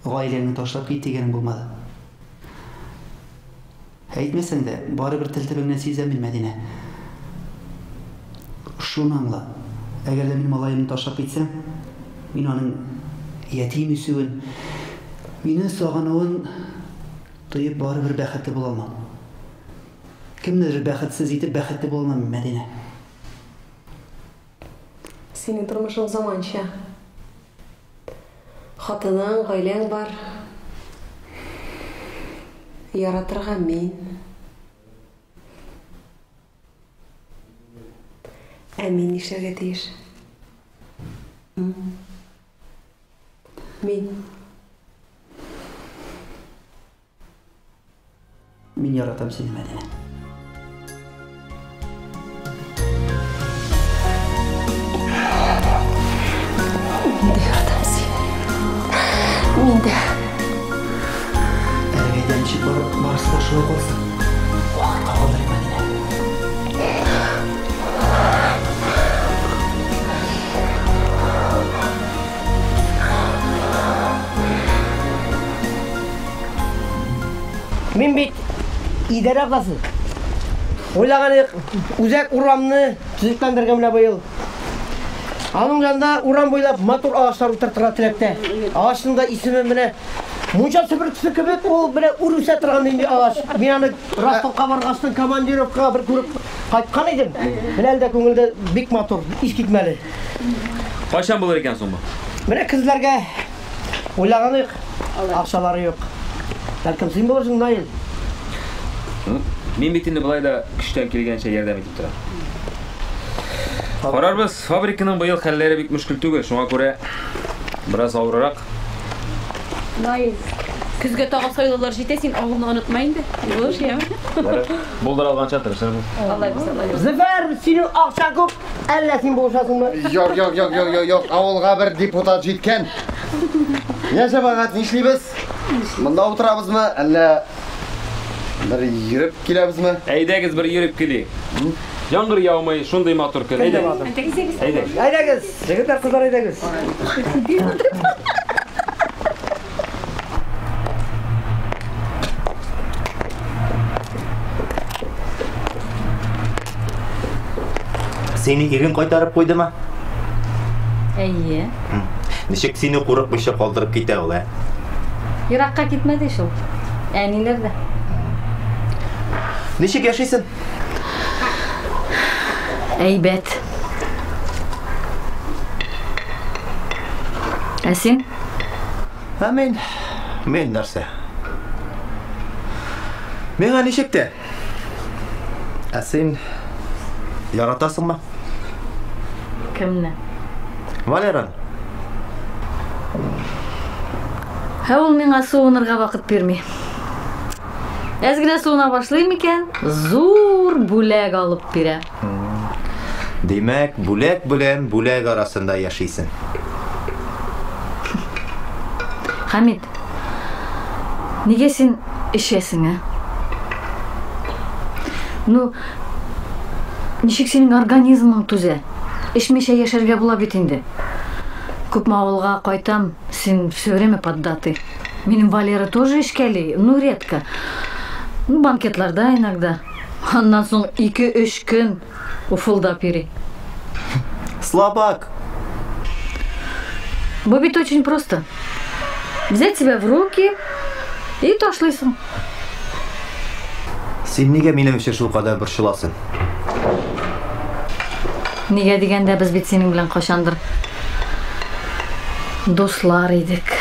гаиләңне ташлап кит дигәнең булмады. Әйтмәсәң дә, барыбер тел төбеңнән сизәм мин, Мәдинә. Шуны аңла. Әгәр дә мин малаемны ташлап китсәм, мин аның ятим үсүен, мине сагынуын тоеп барыбер бәхетле була алмам. Кемнедер бәхетсез итеп бәхетле була алмам мин, Мәдинә. Синең тормышың заманча. Хатының, гаиләң бар. Яратырга мин. Ә мин нишләргә тиеш? Мин. Мин яратам сине, Мәдинә. Мин дә яратам сине. Мин дә. Әлегә әйдә ничек бар, барысы да шулай калсын. Вакытка калдырыйк, Мәдинә. Мин бит идарә әгъзасы. Уйлаган идек, үзәк урамны төзекләндерергә менә быел. Аның янында урам буйлап матур агачлар утыртырга теләктә. Агачның да исеме менә мунча себеркесе кебек, ул менә үр үсә торган нинди агач. Мин аны Ростовка баргачтын командировкага бер күреп кайткан идем. Менә әле дә күңелдә бик матур, искитмәле. Кайчан булыр икән соң бу? Менә көзләргә уйлаган идек, акчалары юк. Бәлкем син булырсың, Наил. Мин бит инде болай да көчтән килгәнчә ярдәм итеп торам. Карарбыз, фабриканың быел хәлләре бик мөшкел түгел, шуңа күрә бераз авыррак. Наил, көзгә тагын сайлаулар җитә, син авылны онытма инде. Булыш, яме? Булдыра алганча тырышырбыз. Алай булса, алай булса. Зөфәр, синең акча күп, әллә син булышасыңмы? Юк, юк, юк, юк, юк, юк, авылга бер депутат җиткән. Я, җәмәгать, нишлибез? Монда утырабызмы, әллә бер йөреп киләбезме? Әйдәгез бер йөреп килик. Яңгыр яумый, шундый матур көн. Әйдәгез. Әйдәгез. Әйдәгез, егетләр, кызлар, әйдәгез. Сине ирең кайтарып куйдымы? Әйе. Ничек сине курыкмыйча калдырып китә ул, ә? Еракка китмәде шул. Әниләр дә. Ничек яшисең? Әйбәт. Ә син? Ә мин, мин нәрсә? Миңа ничек тә? Ә син яратасыңмы? Кемне? Валераны. Ә ул миңа суынырга вакыт бирми. Әз генә суына башлыйм икән, зур бүләк алып бирә. Димәк, бүләк белән бүләк арасында яшисең. Хәмит, нигә син эчәсең, ә? Ну, ничек синең организмың түзә? Эчмичә яшәргә була бит инде. Күпме авылга кайтам, син все время поддатый. Минем Валера тоже эчкәли, ну, редко. Ну, банкетларда иногда. Аннан соң 2-3 көн уфылдап йөри. Слабак! Бу бит очень просто. Взять себя в руки и ташлыйсың. Син нигә минем өчен шулкадәр борчыласың? Нигә дигәндә, без бит синең белән кайчандыр дуслар идек.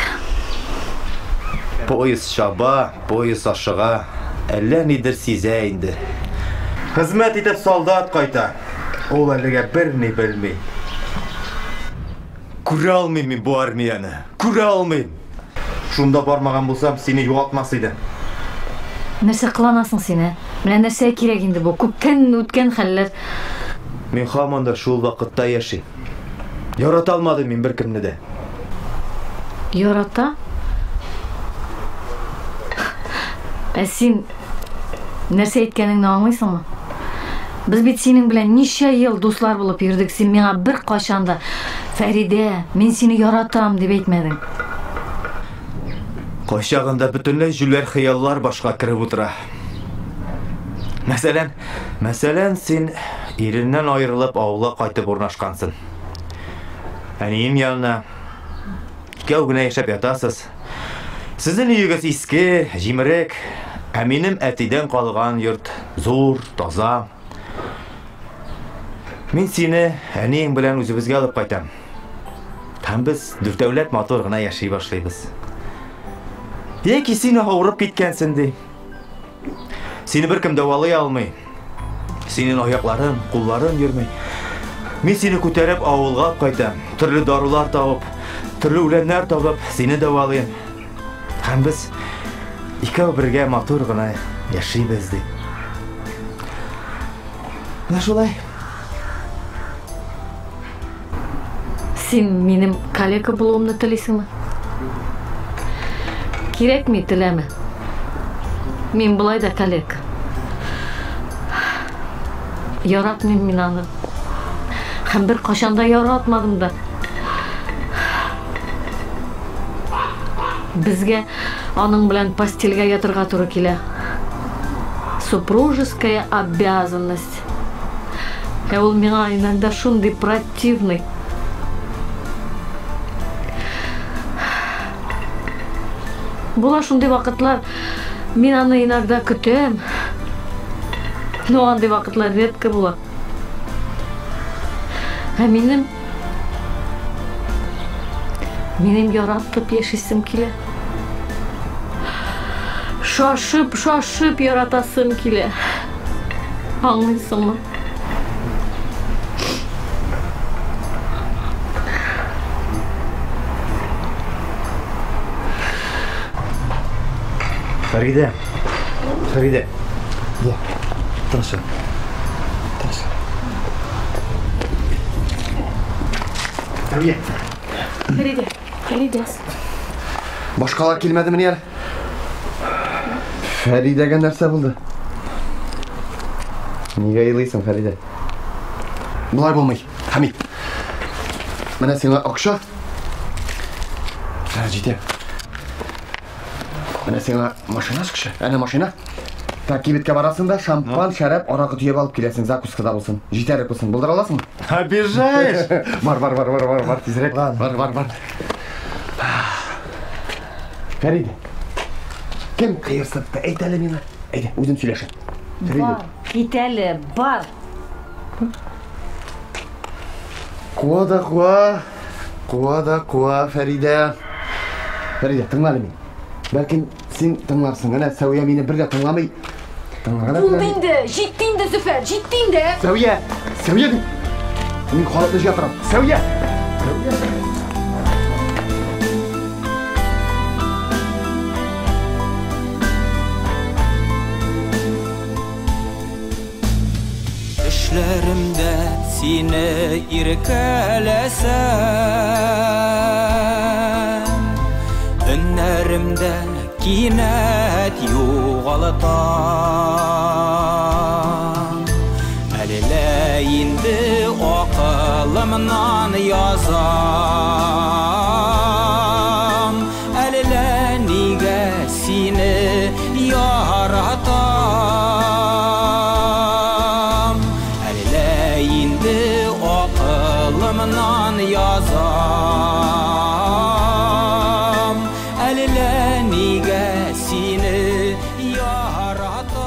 Поезд чаба, поезд ашыга, әллә нидер сизә инде. Хезмәт итеп солдат кайта. Ул әлегә берни белми. Күрә алмыйм мин бу армияне. Күрә алмыйм. Шунда бармаган булсам, сине югалтмас идем. Нәрсә кыланасың син, ә? Менә нәрсә кирәк инде бу? Күптән үткән хәлләр. Мин һаман да шул вакытта яшим. Ярата алмадым мин беркемне дә. Ярата? Ә син нәрсә әйткәнеңне аңлыйсыңмы? Без бит синең белән ничә ел дуслар булып йөрдек. Син миңа беркайчан да, Фәридә, мин сине яратам, дип әйтмәдең. Кайчагында бөтенләй җүләр хыяллар башка кереп утыра. Мәсәлән, мәсәлән, син иреннән аерылып авылга кайтып урнашкансың. Әнием янына икәү генә яшәп ятасыз. Сезнең өегез иске, җимерек, ә минем әтидән калган йорт зур, таза. Мин сине әниең белән үзебезгә алып кайтам. Һәм без дүртәүләп матур гына яши башлыйбыз. Яки син авырып киткәнсең ди. Сине беркем дәвалый алмый. Синең аякларың, кулларың йөрми. Мин сине күтәреп авылга алып кайтам. Төрле дарулар табып, төрле үләннәр табып, сине дәвалыйм. Һәм без икәү бергә матур гына яшибез ди. Менә шулай. Син минем калека булуымны телисеңме? Кирәкми, теләмә. Мин болай да калека. Яратмыйм мин аны. Һәм бер кашан да яратмадым да. Безгә аның белән постельгә ятырга туры килә. Супружеская обязанность. Ә ул миңа иногда шундый противный. Була шундый вакытлар, мин аны иногда көтәм. Но андый вакытлар редко була. Ә минем яратып яшисем килә. Шашып, шашып яратасым килә. Аңлыйсыңмы? Фәридә. Фәридә. Я. Тыныч. Тыныч. Фәридә. Фәридә. Фәридә. Башкалар килмәдемени әле? Фәридәгә нәрсә булды? Нигә елыйсың, Фәридә? Болай булмый, Хәмит. Менә сиңа акча. Ә, җитә. Менә сиңа машина чыкшы. Әнә машина. Так, кибеткә барасың да шампан, шәраб, аракы төяп алып киләсең, закуска да булсын. Җитәрлек булсын. Булдыра аласыңмы? Обижаешь? Бар, бар, бар, бар, бар, бар, тизрәк. Бар, бар, бар. Фәридә. Кем кыерсытты? Әйт әле миңа. Әйдә, үзем сөйләшәм. Фәридә. Бар, кит әле, бар. Куа да куа, куа да куа, Фәридә. Фәридә, тыңла әле мине. Бәлкем син тыңларсың. Әнә Сәвия мине бер дә тыңламый. Тыңларга да Булды теләми. инде, җитте инде, Зөфәр, җитте инде. Сәвия, Сәвия дим. Мин халыкны җыя торам. Сәвия! Сәвия! Төшләремдә сине иркәләсәм, Өннәремдә кинәт югалта. Әллә инде акылымнан язам, Әллә нигә сине яратам, Әллә инде акылымнан язам, Әллә нигә сине яратам.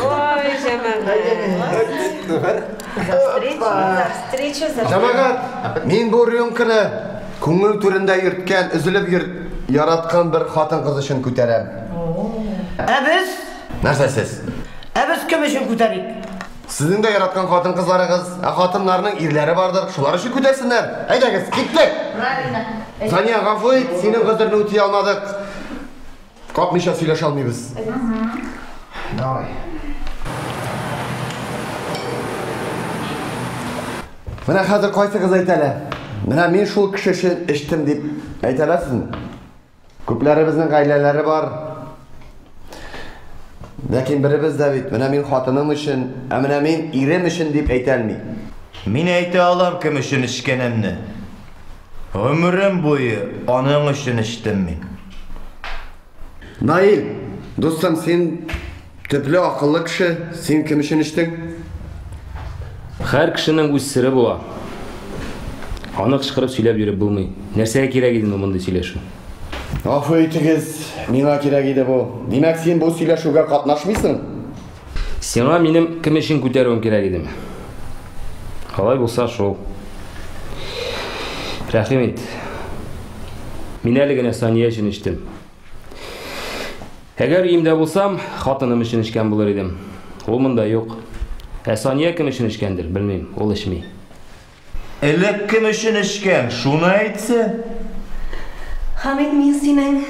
Ой, җәмәгать. За встречу, за встречу, за Җәмәгать, мин бу рюмканы күңел түрендә йөрткән, өзелеп йөр, яраткан бер хатын-кыз өчен күтәрәм. Ә без? Нәрсә сез? Ә без кем өчен күтәрик? Сезнең дә яраткан хатын-кызларыгыз, ә хатыннарның ирләре бардыр, шулар өчен күтәрсеннәр. Әйдәгез, киттек! Правильно. Сания, гафу ит, синең гозерне үти алмадык. Капмыйча сөйләшә алмыйбыз. Давай. Менә хәзер кайсыгыз әйтә әле? Менә мин шул кеше өчен эчтем дип әйтә аласызмы? Күпләребезнең гаиләләре бар. Ләкин беребез дә бит, менә мин хатыным өчен, ә менә мин ирем өчен дип әйтә алмый. Мин әйтә алам кем өчен эчкәнемне. Гомерем буе аның өчен эчтем мин. Наил, дустым, син төпле акыллы кеше, син кем өчен эчтең? Һәр кешенең үз сере була. Аны кычкырып сөйләп йөреп булмый. Нәрсәгә кирәк иде мондый сөйләшү? Гафу итегез, миңа кирәк иде бу. Димәк, син бу сөйләшүгә катнашмыйсың? Сиңа минем кем өчен күтәрүем кирәк идеме? Алай булса шул. Рәхим ит. Мин әле генә Сания өчен эчтем. Әгәр өемдә булсам, хатыным өчен эчкән булыр идем. Ул монда юк. Ә Сания кем өчен эчкәндер, белмим, ул эчми. Элек кем өчен эчкән, шуны әйтсен. Хамид, мин синең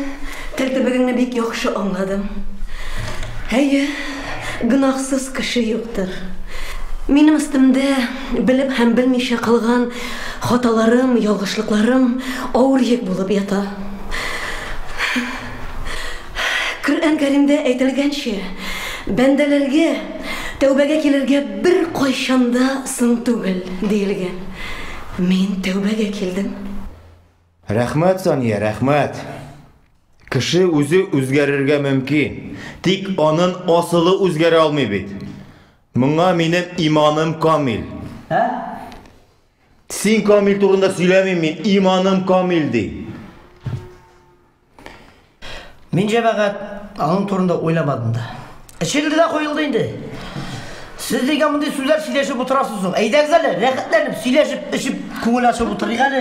тел төбегеңне бик яхшы аңладым. Әйе, гөнаһсыз кеше юктыр. Минем өстемдә белеп һәм белмичә кылган хаталарым, ялгышлыкларым авыр йөк булып ята. Коръән Кәримдә әйтелгәнчә, бәндәләргә тәүбәгә килергә бер кайчан да соң түгел, диелгән. Мин тәүбәгә килдем. Рәхмәт, Сания, рәхмәт. Кеше үзе үзгәрергә мөмкин. Тик анын асылы үзгәрә алмый бит. Моңа минем иманым камил. Ә? Син камил турында сөйләмим мин, иманым камил ди. Мин җәмәгать аның турында уйламадым да. Эчелде дә куелды инде. Сез нигә мондый сүзләр сөйләшеп утырасыз соң? Әйдәгез әле, рәхәтләнеп, сөйләшеп, эчеп, күңел ачып утырыйк әле.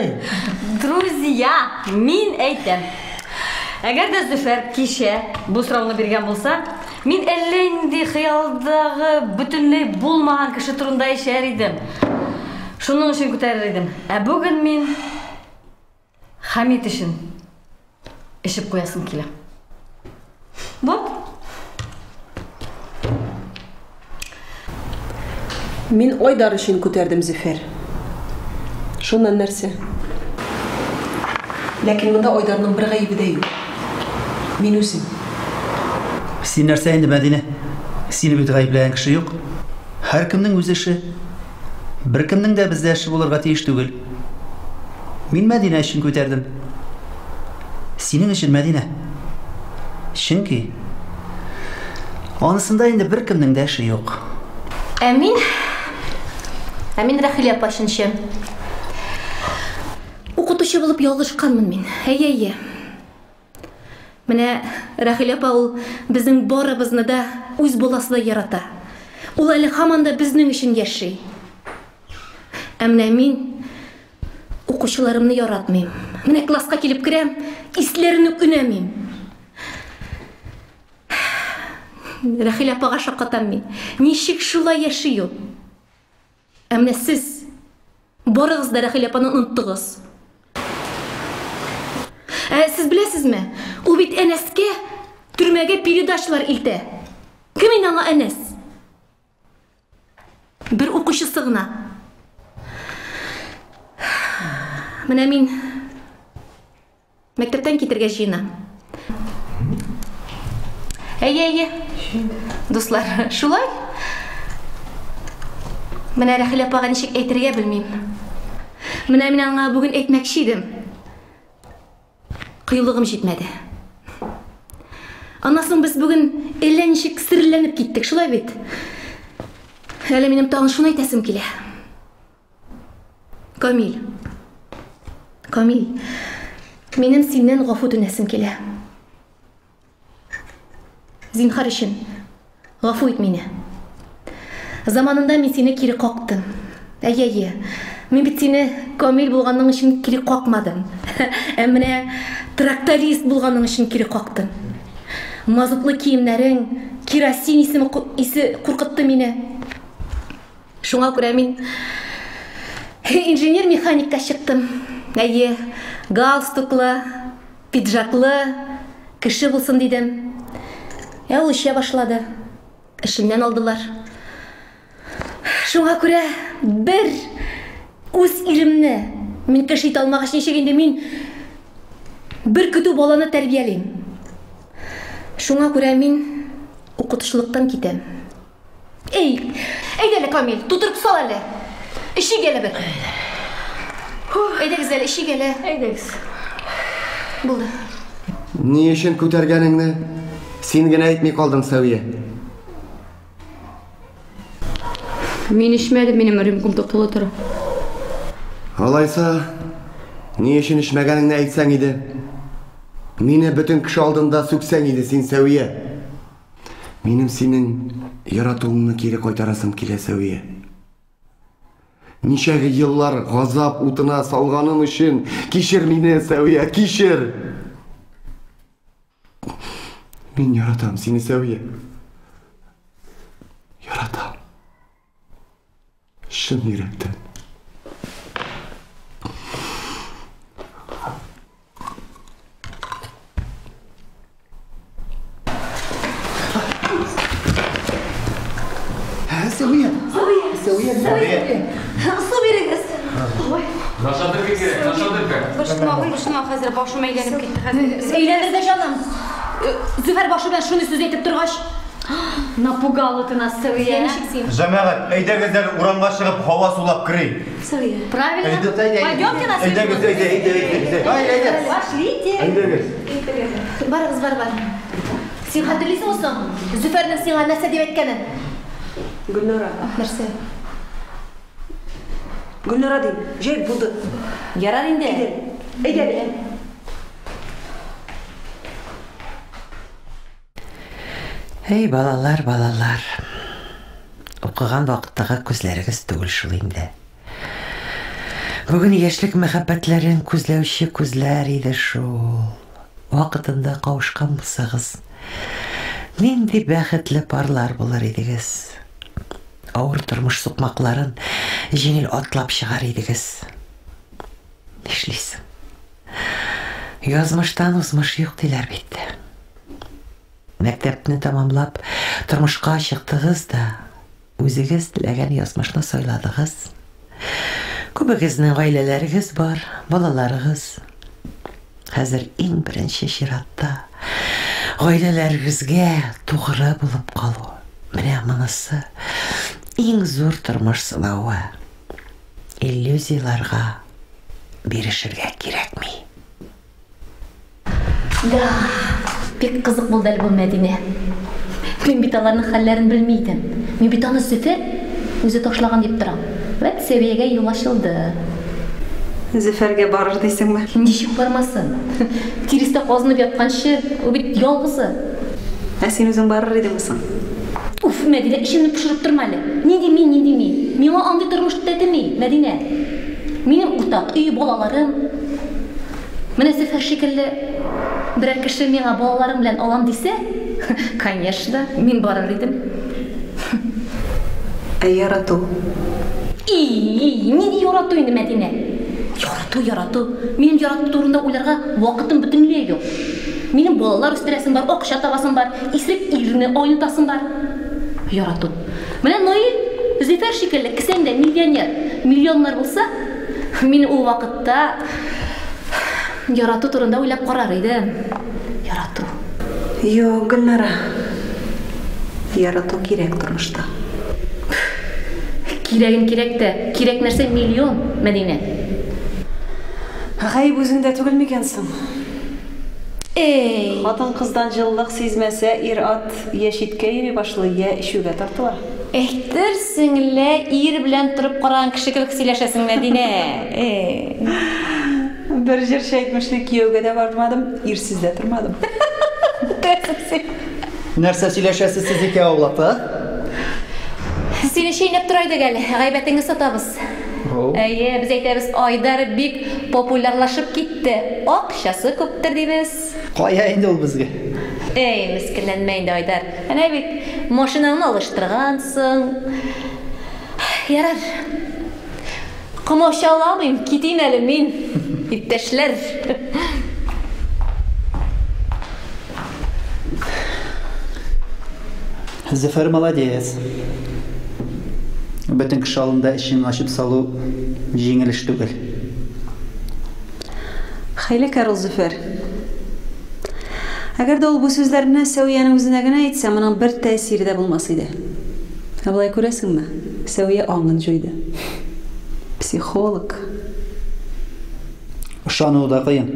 Друзья, мин әйтәм. Әгәр дә Зөфәр кичә бу сорауны биргән булса, мин әллә нинди хыялдагы бөтенләй булмаган кеше турында эчәр идем. Шуның өчен күтәрер идем. Ә бүген мин Хәмит өчен эчеп куясым килә. Вот. Мин Айдар өчен күтәрдем, Зөфәр. Шуннан нәрсә? Ләкин монда Айдарның бер гаебе дә юк. Мин үзем. Син нәрсә инде, Мәдинә? Сине бит гаепләгән кеше юк. Һәркемнең үз эше. Беркемнең дә бездә эше булырга тиеш түгел. Мин Мәдинә өчен күтәрдем. Синең өчен, Мәдинә. Чөнки анысында инде беркемнең дә эше юк. Ә мин Ә мин Рәхилә апа өчен эчәм. Укытучы булып ялгышканмын мин. Әйе, әйе. Менә Рәхилә апа ул безнең барыбызны да үз баласыдай ярата. Ул әле һаман да безнең өчен яши. Ә менә мин укучыларымны яратмыйм. Менә класска килеп керәм, исләрен үк өнәмим. Рәхилә апага шаккатам мин. Ничек шулай яши ул? Ә менә сез барыгыз да Рәхилә апаны оныттыгыз. Ә сез беләсезме, ул бит Әнәскә төрмәгә передачалар илтә. Кем инде аңа Әнәс? Бер укучысы гына. Менә мин мәктәптән китергә җыенам. Әйе, әйе. Дуслар, шулай. Менә Рәхилә апага ничек әйтергә белмим. Менә мин аңа бүген әйтмәкче идем. Кыюлыгым җитмәде. Аннан соң без бүген әллә ничек серләнеп киттек, шулай бит? Әле минем тагын шуны әйтәсем килә. Камил. Камил, минем синнән гафу үтенәсем килә. Зинһар өчен, гафу ит мине. Заманында мин сине кире кактым. Әйе, әйе. Мин бит сине камил булганың өчен кире какмадым. Ә менә тракторист булганың өчен кире кактым. Мазутлы киемнәрең, керосин исеме исе куркытты мине. Шуңа күрә мин инженер-механикка чыктым. Әйе, галстуклы, пиджаклы кеше булсын дидем. Ә ул эчә башлады. Эшеннән алдылар. Шуңа күрә бер үз иремне мин кеше итә алмагач, ничек инде мин бер көтү баланы тәрбиялим? Шуңа күрә мин укытучылыктан китәм. Эй, әйдә әле, Камил, тутырып сал әле. Эчик әле бер. Әйдәгез әле, эчик әле. Әйдәгез. Булды. Ни өчен күтәргәнеңне син генә әйтми калдың, Сәвия. Мин эчмәдем, минем рюмкам тулы тора. Алайса, ни өчен эчмәгәнеңне әйтсәң иде. Мине бөтен кеше алдында сүксәң иде син, Сәвия. Минем синең яратуыңны кире кайтарасым килә, Сәвия. Ничә еллар газап утына салганым өчен кичер мине, Сәвия, кичер. Мин яратам сине, Сәвия. Яратам. Чын йөрәктән. Сәвия! Сәвия! Сәвия! Су бирегез! Ой. Нашатырка кирәк, нашатырка. Борчылма, борчылма, хәзер башым әйләнеп китте хәзер. Әйләнер дә җаным. Зөфәр башы белән шундый сүз әйтеп торгач. Напугала ты нас, Сәвия. Ничек син? Җәмәгать, әйдәгез әле урамга чыгып һава сулап керик. Сәвия. Правильно. Әйдә, әйдә. Пойдемте на свежий Әйдәгез, әйдә, әйдә, әйдә. Әйдә, әйдә. Пошлите. Әйдәгез. Барыгыз, бар, бар. Син хәтерлисеңме соң? Зөфәрнең сиңа нәрсә дип әйткәнен? Гөлнара. Нәрсә? Гөлнара дим. Җәй булды. Ярар инде. Әйдә әле. Эй, балалар, балалар. Укыган вакыттагы күзләрегез түгел шул инде. Бүген яшьлек мәхәббәтләрен күзләүче күзләр иде шул. Вакытында кавышкан булсагыз, нинди бәхетле парлар булыр идегез. Авыр тормыш сукмакларын җиңел атлап чыгар идегез. Нишлисең? Язмыштан узмыш юк диләр бит. Мәктәпне тәмамлап, тормышка чыктыгыз да, үзегез теләгән язмышны сайладыгыз. Күбегезнең гаиләләрегез бар, балаларыгыз. Хәзер иң беренче чиратта гаиләләрегезгә тугры булып калу. Менә монысы иң зур тормыш сынавы. Иллюзияләргә бирешергә кирәкми. Да, бик кызык булды әле бу Мәдинә. Мин бит аларның хәлләрен белми идем. Мин бит аны Зөфәр үзе ташлаган дип торам. Вәт Сәвиягә юл ачылды. Зөфәргә барыр дисеңме? Ничек бармасын? Тирестә казынып ятканчы, ул бит ялгызы. Ә син үзең барыр идеңме соң? Уф, Мәдинә, эчемне пошырып торма әле. Нинди мин, нинди мин? Миңа андый тормыш тәтеми, Мәдинә. Минем уртак өй, балаларым. Менә Зөфәр шикелле берәр кеше миңа балаларым белән алам дисә, конечно, мин барыр идем. Ә ярату? И-и, нинди ярату инде, Мәдинә? Ярату, ярату. Минем ярату турында уйларга вакытым бөтенләй юк. Минем балалар үстерәсем бар, акча табасым бар, исерек ирне айнытасым бар. Ярату. Менә Наил, Зөфәр шикелле, кесәңдә миллионер, миллионнар булса, мин ул вакытта ярату турында уйлап карар идем. Ярату. Юк, Гөлнара. Ярату кирәк тормышта. Кирәген кирәк тә, кирәк нәрсә миллион, Мәдинә. Гаеп үзеңдә түгел микән соң? Эй! Хатын-кыздан җылылык сизмәсә, ир-ат йә читкә йөри башлый, йә эчүгә тартыла. Әйтерсең лә ир белән торып караган кеше кебек сөйләшәсең, Мәдинә. Эй! Бер җырчы әйтмешли, кияүгә дә бармадым, ирсез дә тормадым. Бетәсең син. Нәрсә сөйләшәсез сез икәү аулакта, а? Сине чәйнәп тора идек әле, гайбәтеңне сатабыз. Әйе, без әйтәбез, Айдар бик популярлашып китте, акчасы күптер, дибез. Кая инде ул безгә? Әй, мескенләнмә инде, Айдар. Әнә бит, машинаңны алыштыргансың. Ярар. Комачауламыйм, китим әле мин, иптәшләр. Зөфәр молодец. Бөтен кеше алдында эчеңне ачып салу җиңел эш түгел. Хәйләкәр ул Зөфәр. Әгәр дә ул бу сүзләрне Сәвиянең үзенә генә әйтсә, моның бер тәэсире дә булмас иде. Ә болай күрәсеңме, Сәвия аңын җуйды. Психолог. Ышануы да кыен.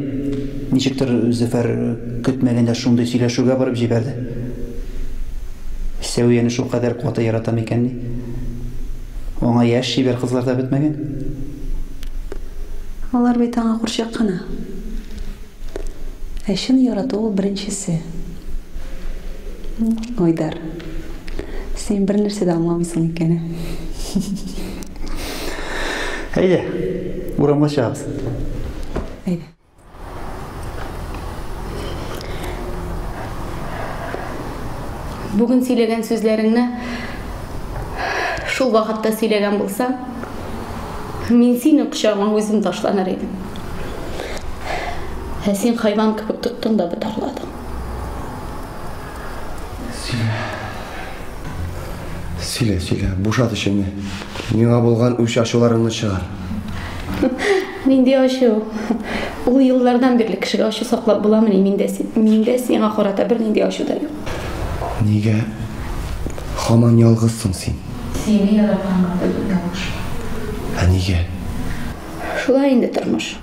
Ничектер Зөфәр көтмәгәндә шундый сөйләшүгә барып җибәрде. Сәвияне шулкадәр каты ярата микәнни? Аңа яшь чибәр кызлар да бетмәгән. Алар бит аңа курчак кына. Ә чын ярату ул беренчесе. Айдар, син бер нәрсә дә аңламыйсың икән, ә? Әйдә, урамга чыгабыз. Әйдә. Бүген сөйләгән сүзләреңне шул вакытта сөйләгән булсаң, мин синең кочагыңа үзем ташланыр идем. Ә син хайван кебек тоттың да ботарладың. Сөйлә. Сөйлә, сөйлә, бушат эчеңне. Миңа булган үч ачуларыңны чыгар. Нинди ачу? Ул еллардан бирле кешегә ачу саклап буламыни? Миндә, миндә сиңа карата бернинди ачу да юк. Нигә һаман ялгызсың син? Сине яратканга түгел, ялгышма. Ә нигә? Шулай инде тормыш.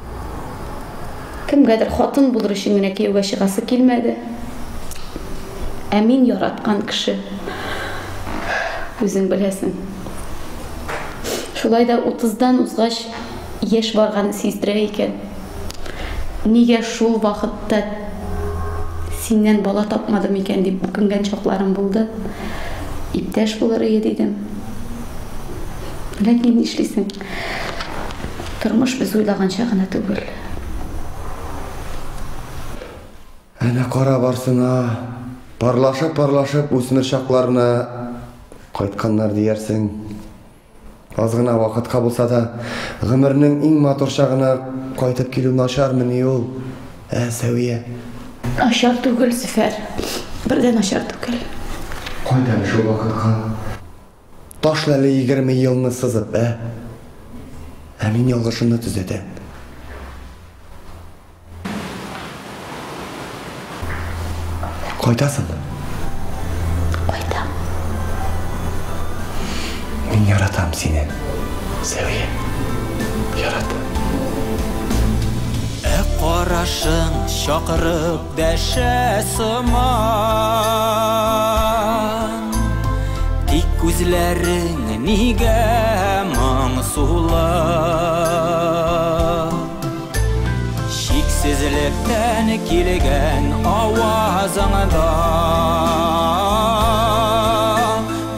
Кемгәдер хатын булыр өчен генә кияүгә чыгасы килмәде. Ә мин яраткан кеше. Үзең беләсең. Шулай да утыздан узгач яшь барганын сиздерә икән. Нигә шул вакытта синнән бала тапмадым икән дип үкенгән чакларым булды. Иптәш булыр ие дидем. Ләкин нишлисең? Тормыш без уйлаганча гына түгел. Әнә кара барсына, парлашып-парлашып үсмер чакларына кайтканнар диярсең. Аз гына вакытка булса да, гомернең иң матур чагына кайтып килү начармыни ул, ә, Сәвия? Начар түгел, Зөфәр. Бер дә начар түгел. Кайт әле шул вакытка. Ташла әле 20 елны сызып, ә? Ә мин ялгышымны төзәтәм. Кайтасыңмы? Кайтам. Мин яратам сине, Сәвия. Яратам. Ә карашың чакырып дәшә сыман. Тик күзләрең нигә моңсулы? Чиксезлектән килгән авазыңда,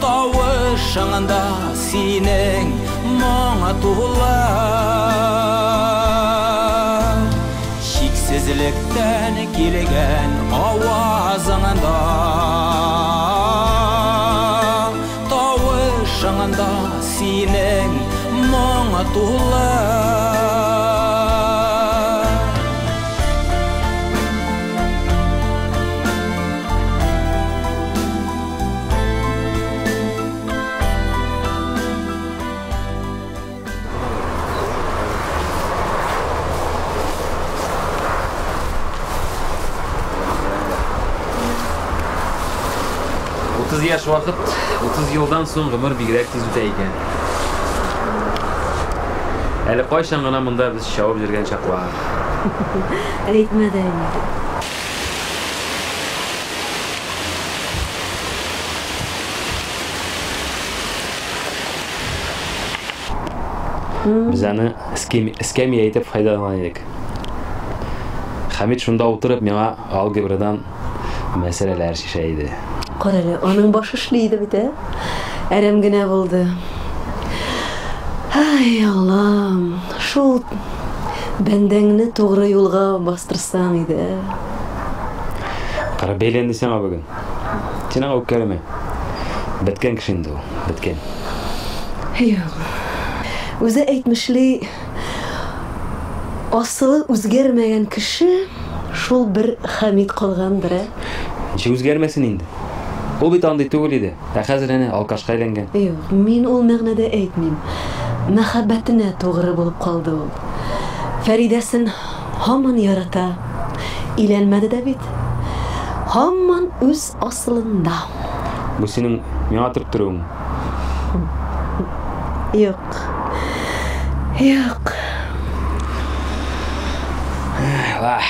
тавышыңда синең моң тулы. Чиксезлектән килгән авазыңда, тавышыңда синең моң тулы. Яшь вакыт, 30 елдан соң гомер бигрәк тиз үтә икән. Әле кайчан гына монда без чабып йөргән чаклар. Әйтмә дә инде. Без аны эскәмия итеп файдалана идек. Хәмит шунда утырып миңа алгебрадан мәсьәләләр чишә иде. Кара әле, аның башы эшли иде бит, ә? Әрәм генә булды. Ай, Аллам, шул бәндәңне тугры юлга бастырсаң иде. Кара бәйләнде сиңа бүген. Син аңа үпкәләмә. Беткән кеше инде ул, беткән. Юк. Үзе әйтмешли, асылы үзгәрмәгән кеше шул бер Хәмит калгандыр, ә? Ничек үзгәрмәсен инде? Ул бит андый түгел иде. Ә хәзер әнә алкашка әйләнгән. Юк, мин ул мәгънәдә әйтмим. Мәхәббәтенә тугры булып калды ул. Фәридәсен һаман ярата. Иләнмәде дә бит. Һаман үз асылында. Бу синең миңа төрттерүең. Юк. Юк. Вах.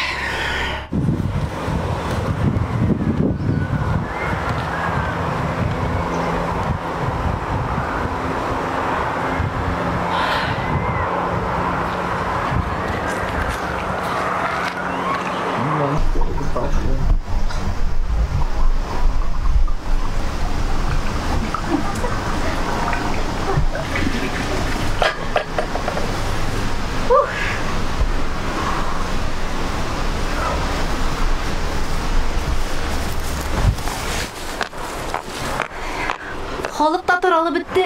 Халык та таралып бетте.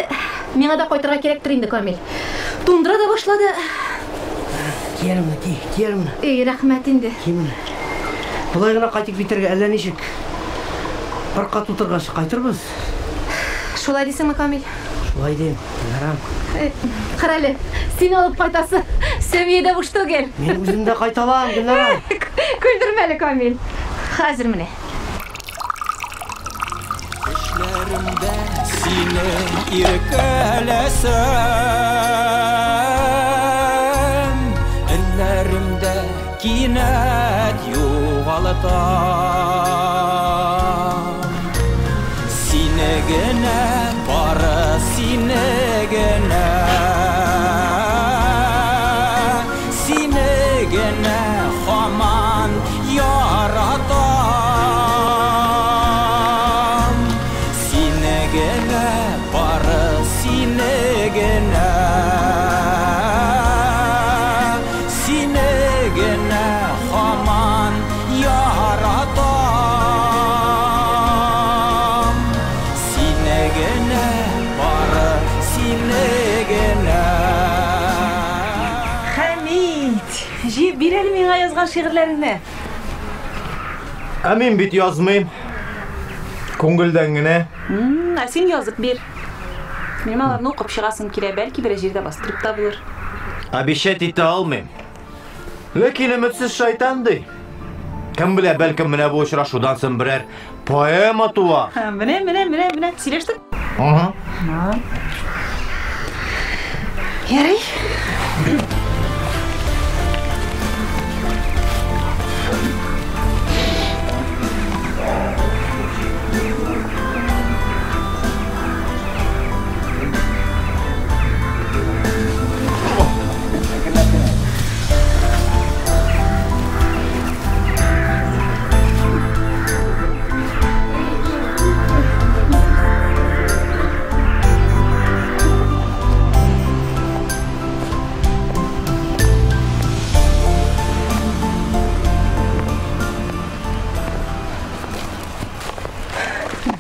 Миңа да кайтырга кирәктер инде, Камил. Туңдыра да башлады. Кияр менә, ки, кияр менә. Эй, рәхмәт инде. Ки менә. Болай гына кайтып китәргә әллә ничек. Бер кат утыргач кайтырбыз. Шулай дисеңме, Камил? Шулай дим, Гөлнарам. Кара әле, син алып кайтасы Сәвиядә буш түгел. Мин үзем дә кайта алам, Гөлнарам. Көлдермә әле, Камил. Хәзер менә. Төшләремдә сине иркәләсәм, өннәремдә кинәт югалатам. Сине генә, бары сине генә, сине генә һаман яратам. Сине генә, бары сине генә. әле миңа язган шигырьләреңне. Ә мин бит язмыйм. Күңелдән генә. Ә син язып бир. Минем аларны укып чыгасым килә, бәлки берәр җирдә бастырып та булыр. Обещать итә алмыйм. Ләкин өметсез шайтан ди. Кем белә, бәлкем менә бу очрашудан соң берәр поэма туа. Менә, менә, менә, менә, сөйләштек. Ага. Ярый.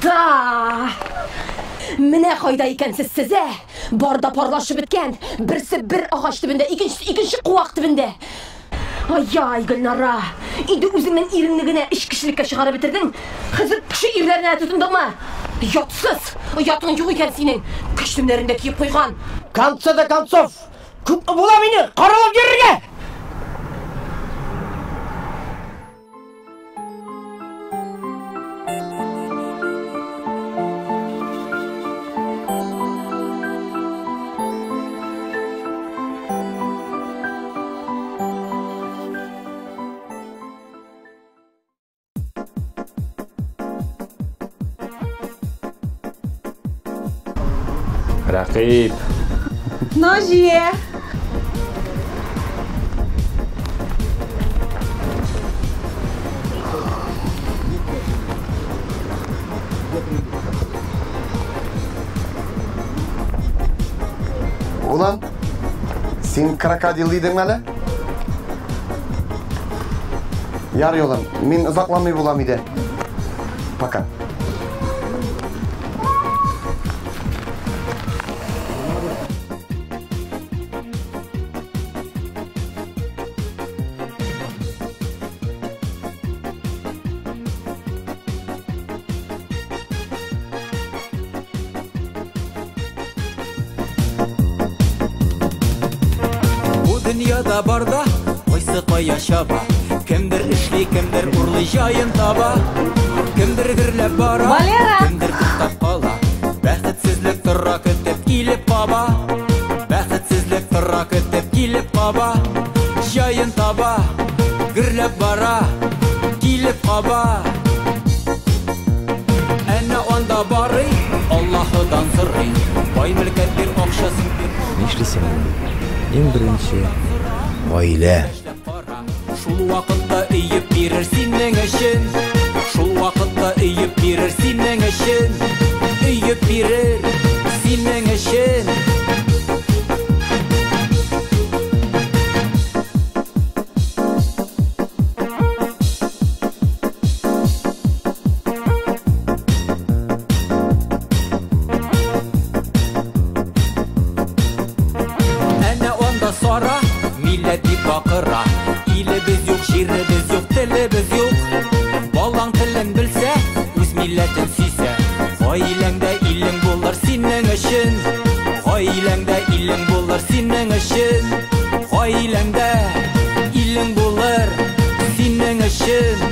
Да! Менә кайда икәнсез сез, ә? Бар да парлашып беткән. Берсе бер агач төбендә, икенчесе икенче куак төбендә. Ай-яй, Гөлнара! Инде үзеңнең иреңне генә эчкечелеккә чыгарып бетердең. Хәзер кеше ирләренә тотындыңмы? Оятсыз! Оятың юк икән синең. Костюмнәрен дә киеп куйган. Конце до концов, күпме була мине каралап йөрергә? Рәкыйп. Наҗия. Улан, син крокодил идең әле? Ярый, улым, мин озакламый булам иде. Пока. Бу дөньяда барда кайсы кая чаба, кемдер эшли, кемдер урлый җаен таба, кемдер гөрләп бара, Валера! кемдер туктап кала. Бәхетсезлек тора көтеп килеп каба, бәхетсезлек тора көтеп килеп каба, җаен таба, гөрләп бара, килеп каба. Әнә анда барый, Аллаһыдан сорый, бай мөлкәт бир, акчасын бир. Нишлисең инде? Иң беренче гаилә. Шул вакытта өеп бирер синең өчен, шул вакытта өеп бирер синең өчен, өеп бирер синең өчен. Әнә анда сара, милләт дип бакыра. Илебез юк, җиребез юк, телебез юк. Балаң телен белсә, үз милләтен сөйсә, гаиләңдә илең булыр синең өчен. Гаиләңдә илең булыр синең өчен. Гаиләңдә илең булыр синең өчен.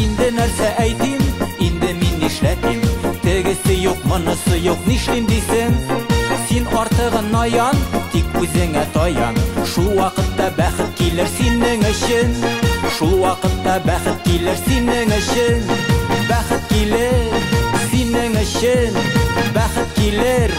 Инде нәрсә әйтим, инде мин нишләтим? Тегесе юк, монысы юк, нишлим дисең? Син артыгын наян, тик үзеңә таян. Шул вакытта бәхет килер синең өчен. Шул вакытта бәхет килер синең өчен. Бәхет килер синең өчен. Бәхет килер.